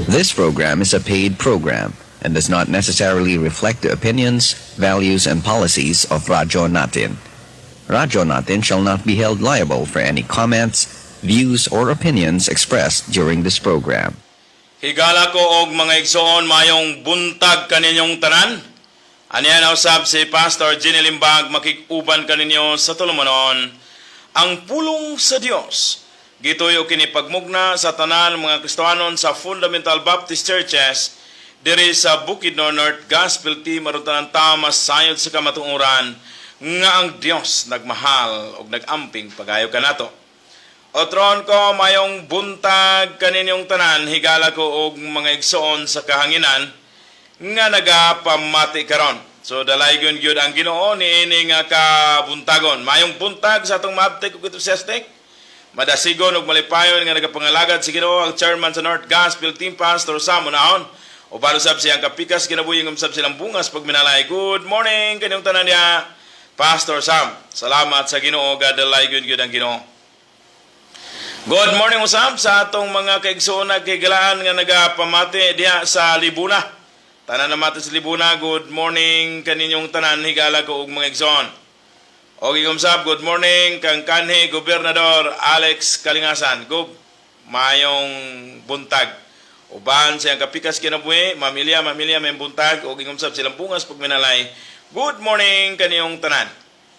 This program is a paid program and does not necessarily reflect the opinions, values, and policies of Radyo Natin. Radyo Natin shall not be held liable for any comments, views, or opinions expressed during this program. Higala ko og mga igsoon, mayong buntag kaninyong tanan. Aniya na usab si Pastor Ginny Limbag, makig-uban kaninyo sa tulumanon Ang Pulong sa Dios. Gituyo kini pagmugna sa tanan mga Kristohanon sa Fundamental Baptist Churches diri sa Bukidnon North Gospel Team, aron tanan ta masayod sa kamatuoran nga ang Dios nagmahal ug nagamping pagayo kanato. Otron ko, mayong buntag kaninyong tanan, higala ko og mga igsoon sa kahanginan nga nagapamati karon. So dalaygon gyud ang Ginoo niini nga kabuntagon. Mayong buntag sa atong maabtik ug enthusiastic. Madasigon ug malipayon nga nagapangalagad si Ginoo, ang chairman sa North Gospel Team, Pastor Sam Unahon. Uban usab siyang kapikas kinabuhi nga usab silang bungas pagminalay. Good morning kaninyong tanan niya. Pastor Sam, salamat sa Ginoo, gadalaygon gyud ang Ginoo. Good morning usab sa atong mga kaigsoon kaigalaan nga nagapamati diha sa Libuna. Tanan namati sa Libuna, good morning kaninyong tanan, higala ko og mga igsoon. Og usab, good morning kang kanhi Gobernador Alex Kalingasan. Gub, mayong buntag. Uban siyang kapikas kinabuhi, Mamilya, Mamilya, may buntag, og usab silang bungas pagminalay. Good morning kaniyong tanan.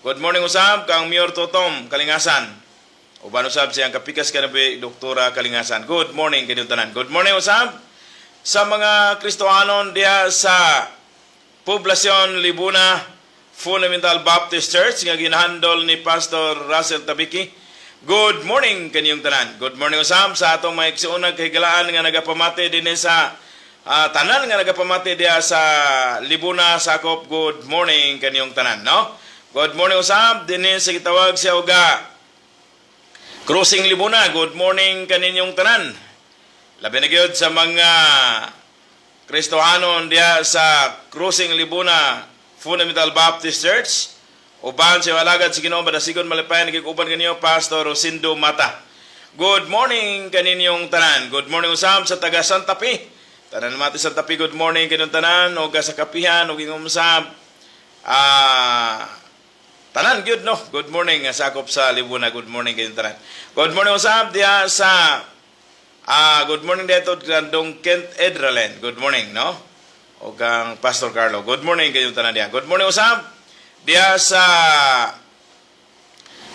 Good morning usab kang Mayor Totom Kalingasan. Uban usab siyang kapikas kinabuhi, Doktora Kalingasan. Good morning kaninyong tanan. Good morning usab sa mga Kristohanon diha sa Poblasyon Libuna Fundamental Baptist Church nga ginahandol ni Pastor Russell Tabiki. Good morning kaniyong tanan. Good morning usab sa atong mga igsuonag kahigalaan nga nagapamati dinhi sa tanan nga nagapamati diha sa Libuna Sakop. Good morning kaniyong tanan, no? Good morning usab dinhi sa gitawag siya uga Crossing Libuna. Good morning kaninyong tanan. Labi na gyud sa mga Kristohanon diha sa Crossing Libuna Fundamental Baptist Church. Uban sa alagad si Ginoo, madasigon malipayan uban kaninyo, Pastor Rosindo Mata. Good morning kaninyong tanan. Good morning usab sa taga Santa Fe. Tanan mati Santa Fe, good morning kaninyong tanan og sa kapihan ug usab tanan gyud, no. Good morning nga sakop sa Libuna. Good morning kaninyong tanan. Good morning usab diha sa good morning dito kang Kent Edralen. Good morning, no? O kang Pastor Carlo. Good morning kayong tanan diha. Good morning usab diha sa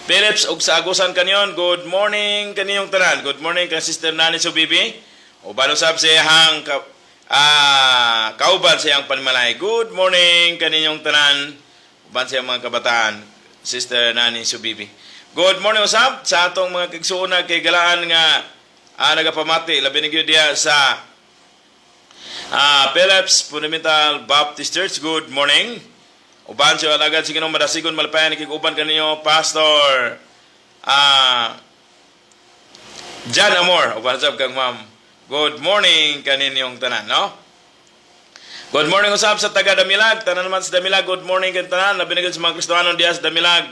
Philips ug sa Agusan Canyon. Good morning kaniyong tanan. Good morning kang Sister Nani Subibi. Uban usab sa iyang kauban sa iyang panimalay. Good morning kaninyong tanan. Uban sa iyang mga kabataan, Sister Nani Subibi. Good morning usab sa atong mga kaigsuonan kay galaan nga nagapamati labi na gyud diha sa Philips Fundamental Baptist Church. Good morning. Uban sa alagad si Ginoo, madasigon malipayan uban kaninyo, Pastor John Amor. Uban sab kang ma'am. Good morning kaninyong tanan, no? Good morning usab sa taga Damilag. Tanan naman sa Damilag, good morning kaninyong tanan. Labi na gyud sa mga Kristohanon diha sa Damilag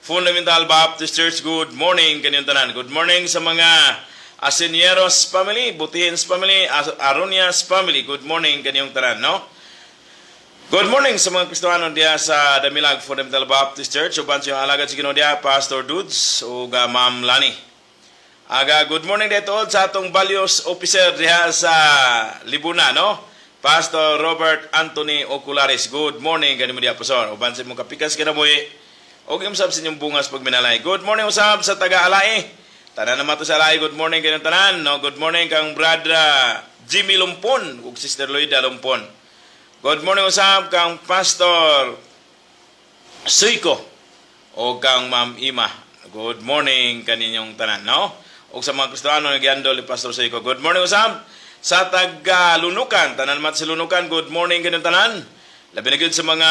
Fundamental Baptist Church. Good morning kaninyong tanan. Good morning sa mga Asinieros family, Butihins family, Aronias family. Good morning kaninyong tanan, no? Good morning sa mga Kristohanon diha sa Damilag Fundamental Baptist Church. Uban sa alagad si Ginoo diha, Pastor Dudes ug Ma'am Lani. Aga good morning dito sa atong Values Officer diha sa Libuna, no? Pastor Robert Anthony Ocularis. Good morning kanimo diha, Pastor. Uban sa imong kapikas kinabuhi ug usab sa inyong bungas pagminalay. Good morning usab sa taga Alae. Tanan naman to sa Alae, good morning kanyong tanan, no? Good morning kang Brother Jimmy Lumpon ug Sister Loida Lumpon. Good morning usab kang Pastor Suiko o kang Ma'am Ima. Good morning kaninyong tanan, no? O sa mga Kristiyano nga giandol ni Pastor Suiko. Good morning usab sa taga Lunukan, tanan man sa Lunukan, good morning kaninyong tanan. Labi na gyud sa mga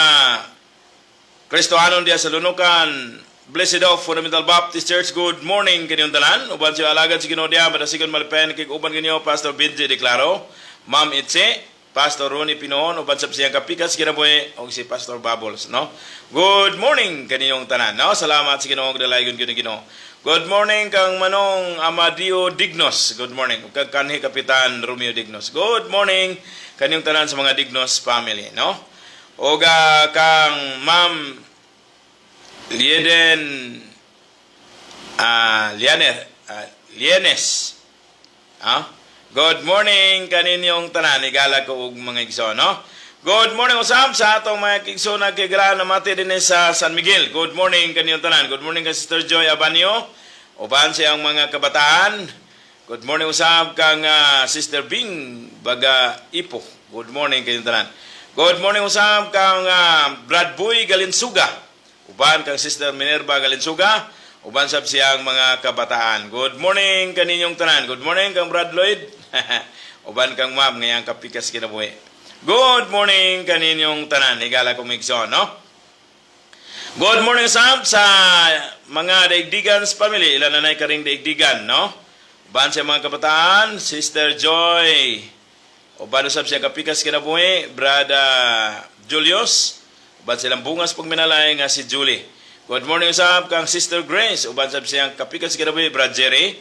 Kristohanon diha sa Lunukan Blessed of Fundamental Baptist Church, good morning kaninyong tanan. Uban sa alagad si Ginoo diha, madasigon malipayan kig uban kanyo, Pastor Benji Declaro, Ma'am Itse, Pastor Ronnie Pinoon uban sab siyang kapikas kinabuhi og si Pastor Bubbles, no? Good morning kaninyong tanan, no? Salamat sa Ginoo, dalaygon gyud ang Ginoo. Good morning kang Manong Amadio Dignos. Good morning. Ug kag kanhi Kapitan Romeo Dignos. Good morning kaninyong tanan sa mga Dignos family, no? Og kang Ma'am Lieden Lianer Lienes. Ah? Good morning kaninyong tanan, higala ko og mga igsoon, no? Good morning usab sa atong mga igsoon na kay namati din sa San Miguel. Good morning kaninyong tanan. Good morning kay Sister Joy Abanio. Uban siyang mga kabataan. Good morning usab kang Sister Bing Baga Ipo. Good morning kaninyong tanan. Good morning usab kang Brad Boy Galinsuga. Uban kang Sister Minerva Galinsuga. Uban sab siyang mga kabataan. Good morning kaninyong tanan. Good morning kang Brad Lloyd. Uban kang ma'am ngayang kapikas kinabuhi. Good morning kaninyong tanan. Higala kong igsoon, no? Good morning sab sa mga Daigdigans family. Ilan na nay karing Daigdigan, no? Uban sa mga kabataan, Sister Joy. Uban usab siya kapikas kinabuhi, Brad Julius. Uban silang bungas pagminalay nga si Julie. Good morning usab kang Sister Grace. Uban sab siyang kapikas kinabuhi, Brad Jerry.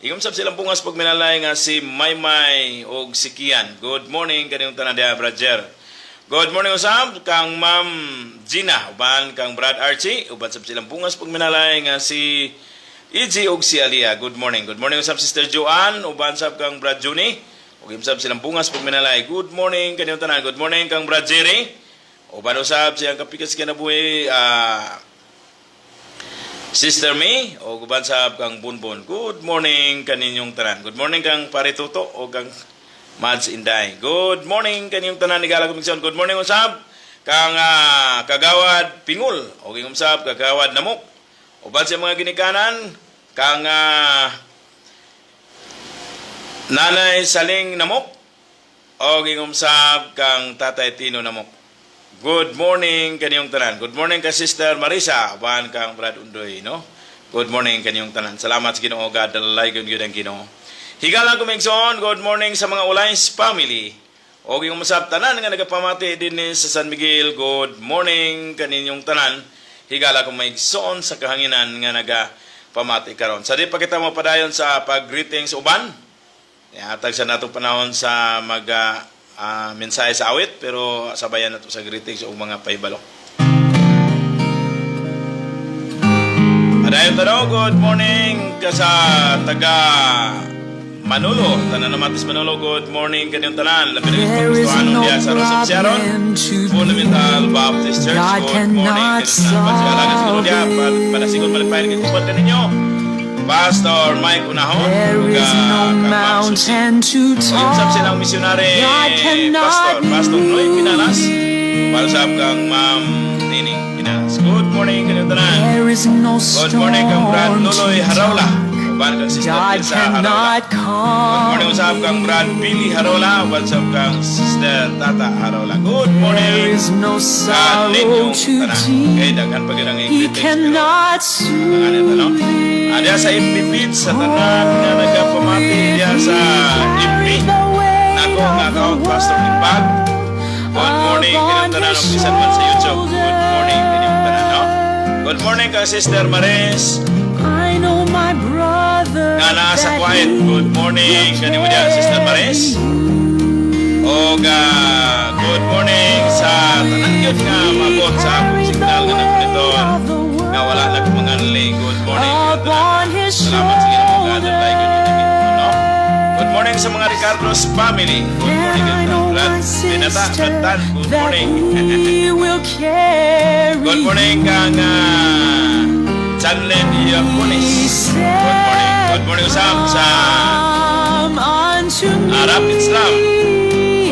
Ingom sab silang bungas pagminalay nga si Maymay og si Kian. Good morning kaninyong tanan diha, Brad Jer. Good morning usab kang Ma'am Gina, uban kang Brad Archie, uban sab silang bungas pagminalay nga si EG og si Alia. Good morning. Good morning usab Sister Joanne, uban sab kang Brad Juni. Ug sab silang bungas pagminalay. Good morning kaninyong tanan. Good morning kang Brad Jerry. Uban usab siyang kapikas kinabuhi, Sister May o uban sab kang Bunbon. Good morning kaninyong tanan. Good morning kang Parituto o kang Mads Inday. Good morning kaninyong tanan, higala komisyon. Good morning usab kang Kagawad Pingul o usab Kagawad Namok. Uban sa mga ginikanan kang Nanay Saling Namok o usab kang Tatay Tino Namok. Good morning kaninyong tanan. Good morning ka Sister Marisa, uban kang Brad Undoy, no? Good morning kaninyong tanan. Salamat sa Ginoo, God dalaygon gyud ang Ginoo. Higala ko igsoon, good morning sa mga Ulays family. O yung masab tanan nga nagapamati din sa San Miguel, good morning kaninyong tanan. Higala ko maigsoon sa kahanginan nga nagapamati karon. Sa di pa kita mapadayon sa pag-greetings uban, hatag sa natong panahon sa mag mensahe sa awit, pero sabayan nato sa greetings o mga pahibalo. Padayon tanaw, good morning ka sa taga Manolo, tanan namatis Manolo, good morning kanyang tanan. Labi na There is Kristohanon no diya sa Rosab Sharon, problem too Fundamental big Baptist Church, God good morning cannot kanyang tanan. Pagsialaga siguro diya, solve panasigon malipayan kay it. Kubad ninyo. Pastor Mike Unahon, There ug, is no kang Ma'am Susie. mountain too O yung sab silang tall misyonary God Pastor, cannot Pastor Noy Pinalas. move. Para sab kang Ma'am Nining Pinalas. Good morning kanyang tanan. There is no Good morning kang Brad storm Loloy too Harola. dark Uban kang Sister God Tilsa Harola. cannot Good morning usab kang Brad Billy Harola. Uban sab kang Sister Tata Harola. Good There morning is no sorrow kaninyong too tanan. Okay, deep daghan pa gyud ang He greetings pero cannot mga ano, soothe Adya sa FB page sa tanan nga nagapamati diya If sa he FB. carried the weight Nako nga of the account Pastor Limbag. Good morning upon kaninyong tanan his og bisan man sa YouTube. Good morning kaninyong tanan, no? Good morning kang Sister Maris. I know my brother Nga naa sa that quiet. he Good morning will kanimo diya, Sister Maris. carry Og good morning sa tanan gyud nga mabot sa akong Carried the signal nga weight nagmonitor of the nga wala na ko manganli. Good morning kaninyong tanan. upon his Salamat sa Ginoo, God dalaygon gyud ang Ginoo, no? Good morning sa mga Ricardo's family. Good And morning I kaninyong know tanan. Brad my Binata, sister Brad Tan, good that morning. he will carry Good morning kang Chanlen Iaconis. Good morning. Good morning usab sa Come unto me. Rapid Islam.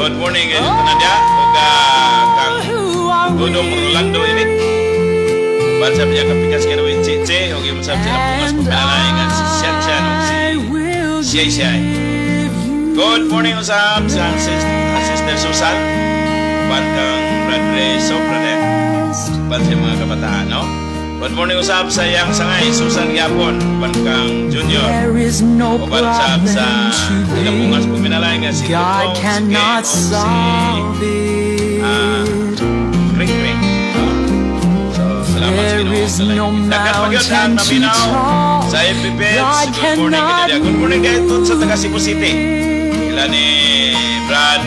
Good morning kaninyong tanan diya. Ug kang Who are Dudong Rolando Init. Uban sa niya kapikas kay Rawin Chiche ug yung sab sila bungas And pagpalay nga si Sian Sian ug si I will Siay Siay. give you Good morning usab sa Sister Susan. Uban kang Brad Ray Sopranet. rest. Uban sa mga kabataan, no? Good morning usab sa iyang sangay, Susan Gyapon, uban kang Junior. There is no Uban usab sa problem too Ilapungas big. Puminalay nga si God Tutong, si Ken, cannot o si solve ah, it. Kring Kring. No? So, salamat sa There Ginoo. is no Daghan pa gyud ang mountain too naminaw tall. sa FB page. God Good morning cannot kaniya. Good morning kay sa taga Cebu City. move Ila ni Brad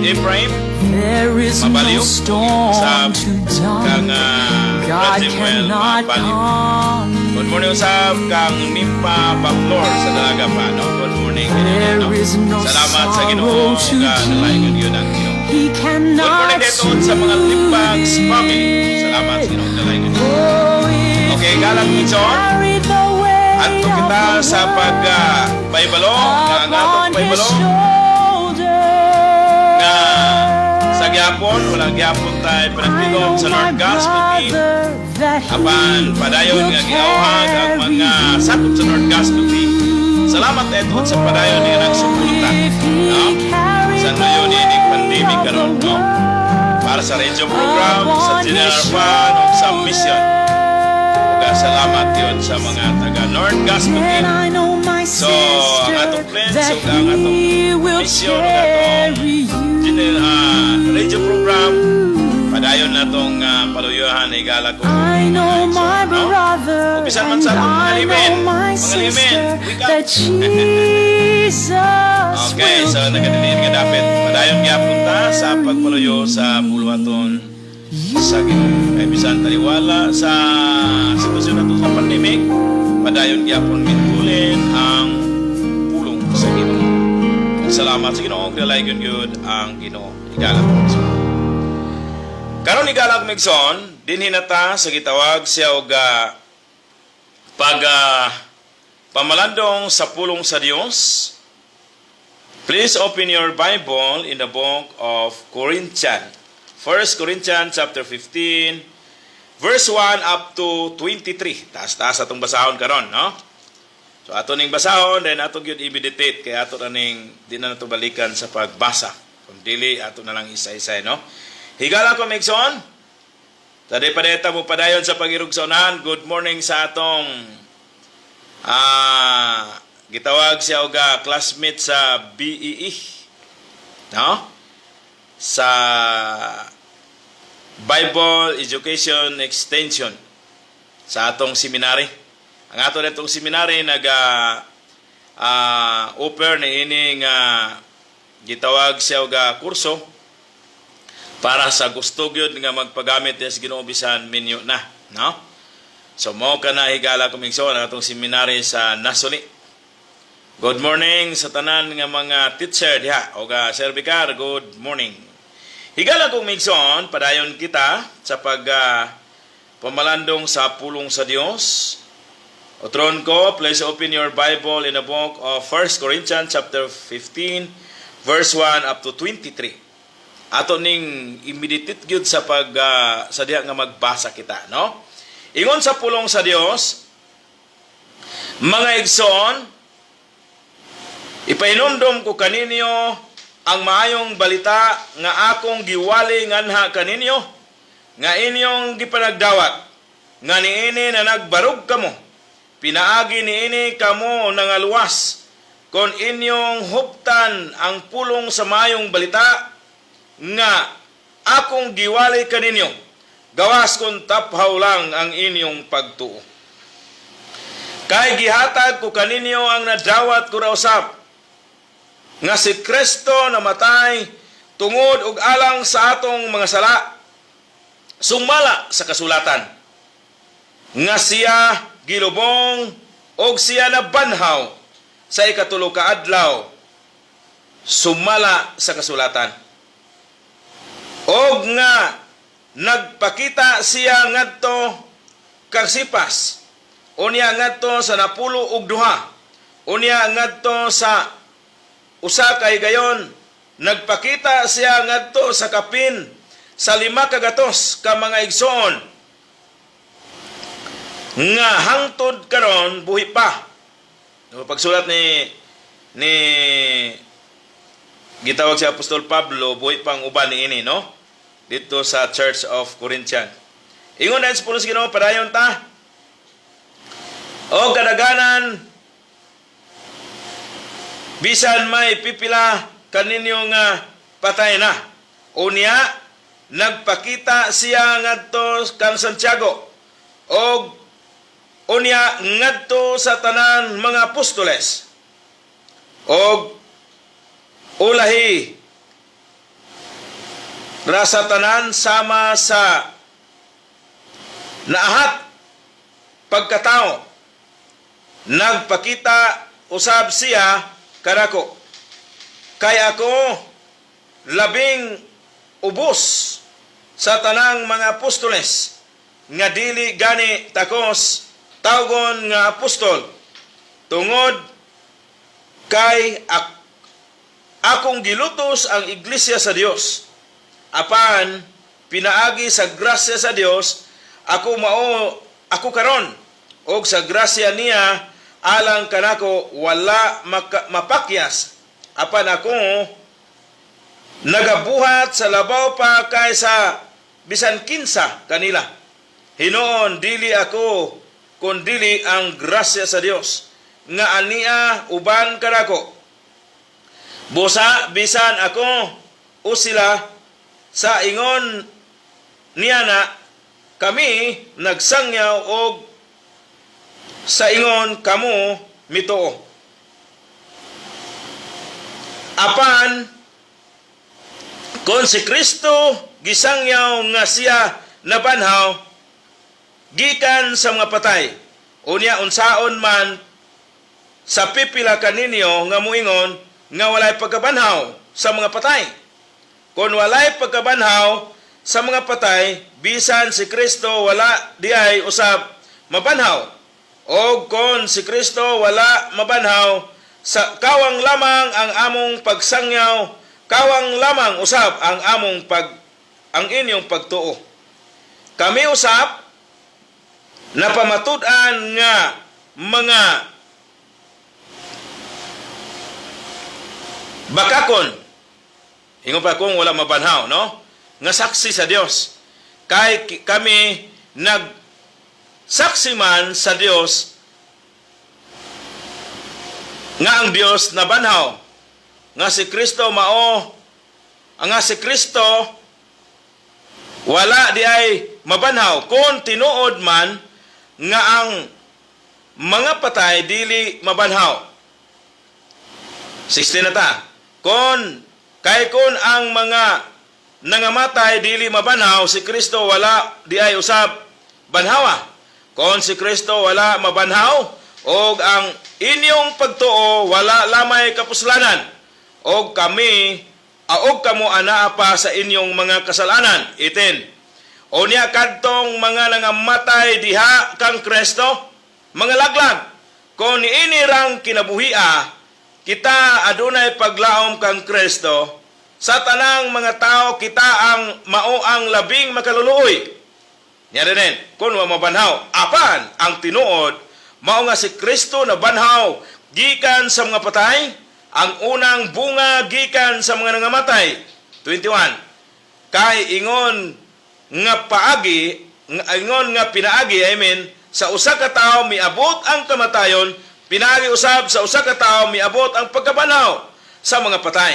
Ephraim, There is no Mabaliw, storm usab too dark. kang God Brad Samuel cannot Mabaliw. calm Good morning usab kang Nimpa Baflor sa Dalaga pa, no? Good morning kaniya, There no? is no Salamat sa Ginoo sorrow too nga nalaingan deep. yun ang Ginoo. He Good morning cannot dito sa mga Limbags family. Salamat sa Ginoo nalaingan yun. Oh, if Okay, galang he minsan. carried the weight Adto of kita the sa pag paibalo, nga ang atong upon his paibalo shoulders. nga sa gyapon wala gyapon tay I panagtigom know sa my North Gospel Team. brother that he Apan padayon will nga giauhag ang carry mga sakop sa North Gospel Team. Salamat etod sa padayon nga nagsuporta. If he No? carried Sa the ngayon ining pandemic weight of karon, the no? world Para sa radio program, sa upon General his Fund ug sa mission. Uga salamat yun sa mga taga North Gospel Team. And I know my So, ang sister atong plans that ug ang atong he will mission ug atong carry you. general radio program padayon natong paluyuhan igala ko. I know my no? brother Bisan man and sa atong mga I limen, know my mga limen, sister wake up. that Jesus Okay, will so nagadiliin nga dapit. Padayon gyapon ta sa pagpaluyo sa buluhaton sa Ginoo. Kay bisan taliwala sa sitwasyon nato sa pandemic, padayon gyapon mitulin ang pulong sa Ginoo. Ug salamat sa Ginoo, kay gyud ang Ginoo. Igalang ko sa Karon, igalang migsoon, dinhi na ta sa gitawag siya og pag pamalandong sa pulong sa Dios. Please open your Bible in the book of Corinthians. 1 Corinthians chapter 15, verse 1 up to 23. Taas-taas atong basahon karon, no? So ato ning basahon, then ato gyud i-meditate kay ato na ning di na nato balikan sa pagbasa. Kung dili ato na lang isa-isa, no? Higala ko migsoon. Tadi padeta mo padayon sa pag-irog sa unahan. Good morning sa atong gitawag siya og classmate sa BEE. No? Sa Bible Education Extension sa atong seminary. Ang ato netong seminary naga offer ni ining gitawag siya og kurso para sa gusto gyud nga magpagamit sa Ginoo bisan minyo na, no? So mo kana, higala ko migsoon, ang atong seminary sa Nasuli. Good morning sa tanan nga mga teacher diha o ga Sir Vicar, good morning. Higala kong migsoon, padayon kita sa pag pamalandong sa pulong sa Dios. Otron ko, please open your Bible in the book of 1 Corinthians chapter 15 verse 1 up to 23. Ato ning i-meditate gyud sa pag sa diha nga magbasa kita, no? Ingon sa pulong sa Dios, "Mga igsoon, ipahinumdom ko kaninyo ang maayong balita nga akong giwali nganha kaninyo, nga inyong gipanagdawat, nga niini na nagbarog kamo. Pinaagi niini kamo nangaluwas, kon inyong huptan ang pulong sa maayong balita nga akong giwali kaninyo, gawas kung taphaw lang ang inyong pagtuo. Kay gihatag ko kaninyo ang nadawat ko ra usab, nga si Kristo namatay tungod og alang sa atong mga sala, sumala sa kasulatan, nga siya gilubong og siya nabanhaw sa ikatulo ka adlaw, sumala sa kasulatan, og nga nagpakita siya ngadto kang Cephas, unya ngadto sa 12, unya ngadto sa usa ka higayon nagpakita siya ngadto sa kapin sa 500 ka mga igsoon nga hangtod karon buhi pa." No, pagsulat ni gitawag si Apostol Pablo, buhi pang uban niini, no, dito sa Church of Corinthian. Ingon na sa pulos Ginoo, padayon ta. O kadaganan, bisan may pipila kaninyo nga patay na. Unya, nagpakita siya ngadto kang Santiago og unya ngadto sa tanan mga apostoles. Og ulahi ra sa tanan sama sa naahat pagkatao, nagpakita usab siya kanako. Kay ako labing ubos sa tanang mga apostoles nga dili gani takos tawgon nga apostol tungod kay akong gilutos ang iglesia sa Dios. Apan pinaagi sa grasya sa Dios ako mao ako karon, og sa grasya niya alang kanako wala mapakyas. Apan ako nagabuhat sa labaw pa kaysa bisan kinsa kanila. Hinuon dili ako kun dili ang grasya sa Dios nga ania uban kanako. Busa bisan ako o sila sa ingon niya na kami nagsangyaw og sa ingon kamo mituo. Apan kung si Kristo gisangyaw nga siya nabanhaw gikan sa mga patay, unya unsaon man sa pipila kaninyo nga muingon nga walay pagkabanhaw sa mga patay? Kung walay pagkabanhaw sa mga patay, bisan si Kristo wala diay usab mabanhaw. O kon si Kristo wala mabanhaw, sa kawang lamang ang among pagsangyaw, kawang lamang usab ang inyong pagtuo. Kami usab napamatud-an nga mga bakakon, ingon pa kung wala mabanhaw, no, nga saksi sa Dios, kay kami nag saksi man sa Dios nga ang Dios nabanhaw nga si Kristo mao ang nga si Kristo wala di ay mabanhaw kung tinuod man nga ang mga patay dili mabanhaw. 16 na ta. Kon kay kon ang mga nangamatay dili mabanhaw, si Kristo wala di ay usab banhawa. Kon si Kristo wala mabanhaw, og ang inyong pagtuo wala lamay kapuslanan, og kami aog kamo anaa pa sa inyong mga kasalanan. 18. O niya kadtong mga nangamatay diha kang Kristo, mga laglag, kung niini rang kinabuhia, kita adunay paglaom kang Kristo, sa tanang mga tao kita ang mao ang labing makaluluoy. Niya rin, kung wa mabanhaw, apan ang tinuod, mao nga si Kristo na banhaw gikan sa mga patay, ang unang bunga gikan sa mga nangamatay. 21. Kay ingon nga paagi, ingon nga pinaagi, I mean, sa usa ka tawo miabot ang kamatayon, pinaagi usab sa usa ka tawo miabot ang pagkabanhaw sa mga patay.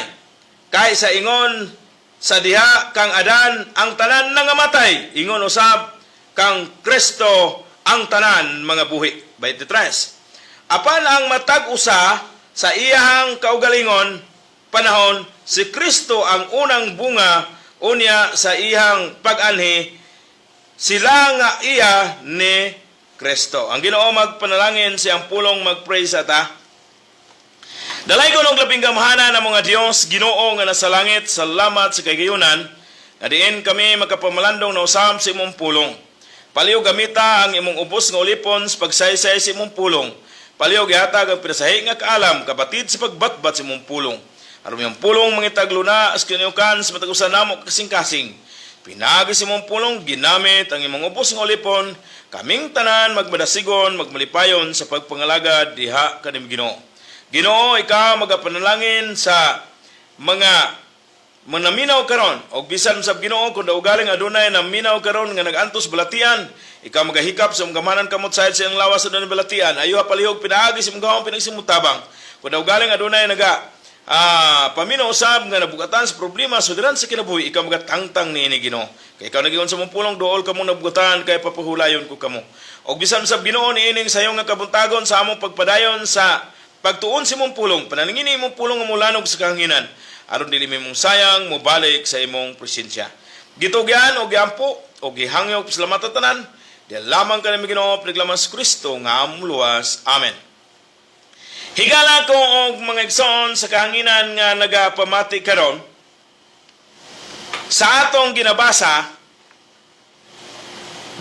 Kay sa ingon sa diha kang Adan ang tanan nangamatay, ingon usab kang Kristo ang tanan mga buhi. 23. Apan ang matag usa sa iyahang kaugalingon panahon, si Kristo ang unang bunga, unya sa iyang pag-anhi sila nga iya ni Kristo. Ang Ginoo magpanalangin siyang pulong, mag-pray sa ta. Dalaygon og labing gamhanan ng mga Dios, Ginoo nga nasa langit, salamat sa kahigayunan nga diin kami makapamalandong na usab sa imong pulong. Palihog gamita ang imong ubos nga ulipon sa pagsaysay sa imong pulong. Palihog ihatag ang pinasahi nga kaalam, kabatid sa pagbatbat sa imong pulong. Aron imong pulong mangitag luna sa kaniukan sa matag usa namo kasing-kasing. Pinaagi sa imong pulong, ginamit ang imong ubos nga ulipon, kaming tanan magmadasigon, magmalipayon sa pagpangalagad diha kanim Ginoo. Ginoo, ikaw magapanalangin sa mga Manaminaw karon og bisan sa Ginoo kung daugaling adunay naminaw karon nga nagantos balatian, ikaw magahikap sa imong gamhanan kamot sa iyang lawas sa dunay balatian. Ayuha palihog pinaagi sa imong gahom pinaagi sa imong tabang. Kung daugaling adunay naga paminaw usab nga nabugatan sa problema sudiran sa kinabuhi, ikaw magatangtang niini, Ginoo. Kay ikaw nagingon sa mong pulong, "Duol kamo nabugatan kay papahulayon ko kamo." Og bisan sa Ginoo niining sayo nga kabuntagon sa among pagpadayon sa pagtuon sa imong pulong, panalangin imong pulong nga mulanog sa kahanginan aron dili mong sayang mobalik sa imong presensya. Gitugyan og giampo og gihangyo pasalamatan tanan di lamang kanami, Ginoo, pinaglaman sa Kristo nga among luwas. Amen. Higala ko og mga igsoon sa kahanginan nga nagapamati karon sa atong ginabasa,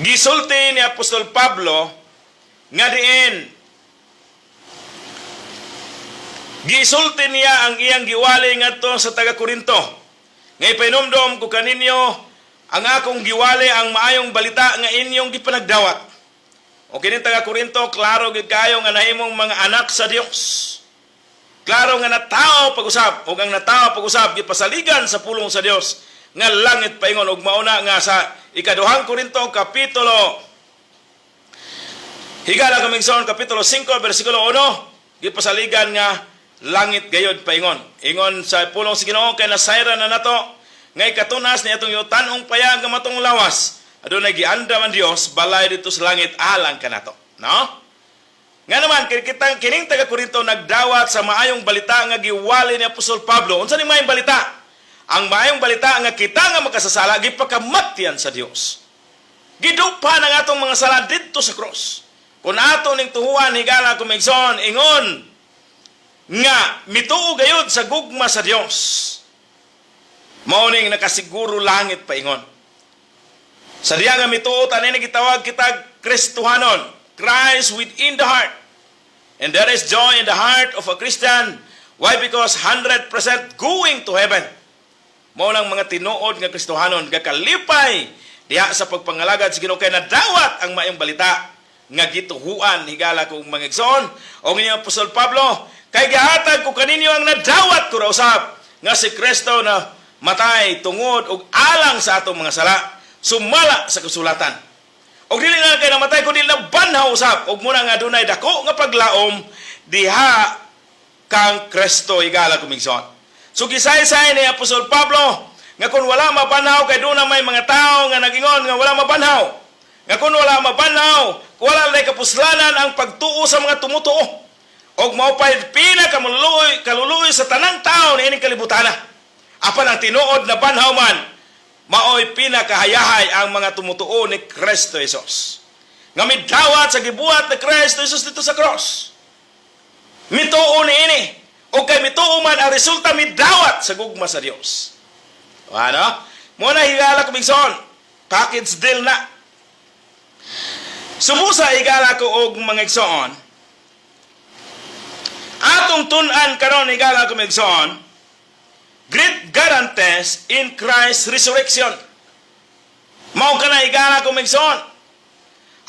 gisulti ni Apostol Pablo nga diin gisulti niya ang iyang giwali ngadto sa taga Korinto. Nga ipahinumdom ko kaninyo ang akong giwali, ang maayong balita nga inyong gipanagdawat. O kining taga Korinto, klaro gid kayo nga nahimong mga anak sa Dios. Klaro nga natao pag-usab, ug ang natao pag-usab gipasaligan sa pulong sa Dios nga langit paingon. Ug mauna nga sa Ikaduhang Korinto kapitulo, higala kamigsoon, kapitulo 5 bersikulo 1, gipasaligan nga langit gayod paingon. Ingon sa pulong sa Ginoo, kay nasayran na nato ngay katunas ni atong yutanong payag nga matong lawas. Adunay giandam ang Dios balay dito sa langit alang kanato. No? Nga naman kitang kining taga Korinto nagdawat sa maayong balita nga giwali ni Apostol Pablo. Unsa ning maayong balita? Ang maayong balita nga kita nga makasasala gipakamatyan sa Dios. Gidupa ang atong mga sala didto sa cross. Kung ato ning tuhuan, higala kumigson, ingon nga mituo gayud sa gugma sa Dios, mao ning nakasiguro langit paingon. Sa diya nga mituo tanin, gitawag kita Kristohanon, Christ within the heart. And there is joy in the heart of a Christian. Why? Because 100% going to heaven. Mao nang mga tinuod nga Kristohanon gakalipay diha sa pagpangalagad sa Ginoo kay nadawat ang maayong balita nga gituhuan, higala kong mga igsoon. O nga Apostol Pablo, kay gihatag ko kaninyo ang nadawat ko ra usab, nga si Kristo na matay tungod og alang sa atong mga sala sumala sa kasulatan. Og dili na kay namatay kundi nabanhaw usab, ug muna nga adunay dako nga paglaom diha kang Kristo, higala kong igsoon. So gisaysay ni Apostol Pablo nga kung wala mabanhaw, kay doon na may mga tao nga nagingon nga wala mabanhaw. Nga kung wala mabanhaw, wala lay kapuslanan ang pagtuo sa mga tumutuo. Og mao pa'y pinakamuluoy kaluluoy sa tanang tao niining kalibutana. Apan ang tinuod na banhaw man, maoy pinakahayahay ang mga tumutuo ni Kristo Jesus. Nga midawat sa gibuhat ni Kristo Jesus dito sa cross. Mituo niini. O kay mituo man, ang resulta midawat sa gugma sa Dios. O ano? Muna, higala ko migsoon. Package deal na. Sumusa, higala ko og mga igsoon. Atong tun-an karon, higala ko migsoon, great guarantees in Christ's resurrection. Mao kana, higala ko migsoon,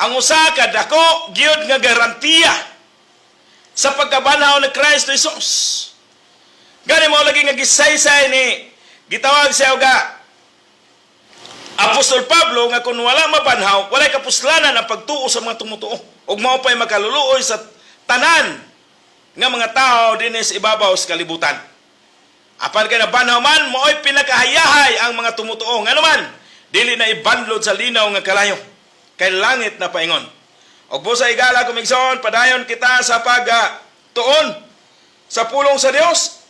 ang usa ka dako gyud nga garantiya sa pagkabanhaw ni Kristo Jesus. Gani mo lagi nga gisaysay ni gitawag siya og Apostol Pablo nga kung wala mabanhaw, walay kapuslanan ang pagtuo sa mga tumutuo. Ug mao pa'y makaluluoy sa tanan nga mga tao dinhi sa ibabaw sa kalibutan. Apan kay nabanhaw man, mao'y pinakahayahay ang mga tumutuo. Ngano man, dili na ibanlod sa linaw nga kalayo. Kay langit na paingon. Og busa, higala kumigsoon, padayon kita sa pag tuon sa pulong sa Dios.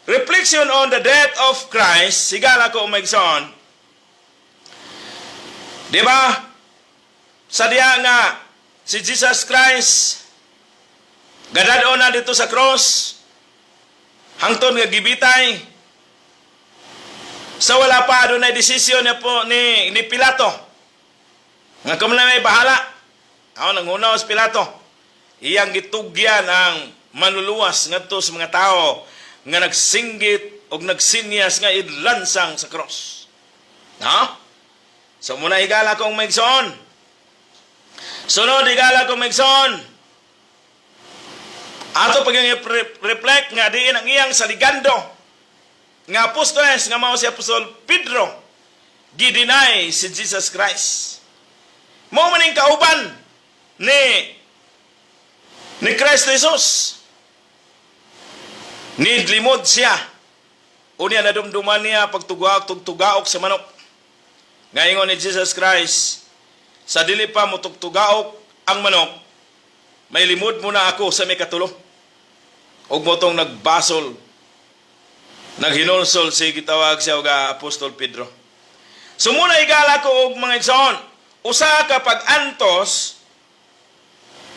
Reflection on the death of Christ, higala ko umigsoon. Di ba? Sa diya nga si Jesus Christ gadad na dito sa cross hangtod nga gibitay, sa wala pa adunay desisyon niya po ni Pilato nga kamo na may bahala. Ako nangunaw si Pilato, iyang gitugyan ang manluluwas ngadto sa mga tao nga nagsinggit og nagsinyas nga idlansang sa cross. No? So muna, higala kong maigsoon. Sunod, higala kong maigsoon. Ato pag reflect nga diin ang iyang saligando. nga apostoles nga mao si Apostol Pedro, gi-deny si Jesus Christ. Mao man ning kauban ni Kristo Jesus. Nidlimod siya. Unya nadumduman niya pagtugaok tugtugaok sa manok. Ngayon ni Jesus Christ, sa dili pa mo tugtugaok ang manok, may limod mo na ako sa may katulo. Ug mao tong nagbasol, naghinulsol si gitawag siya og Apostol Pedro. So muna, higala ko og mga igsoon, usa ka pag-antos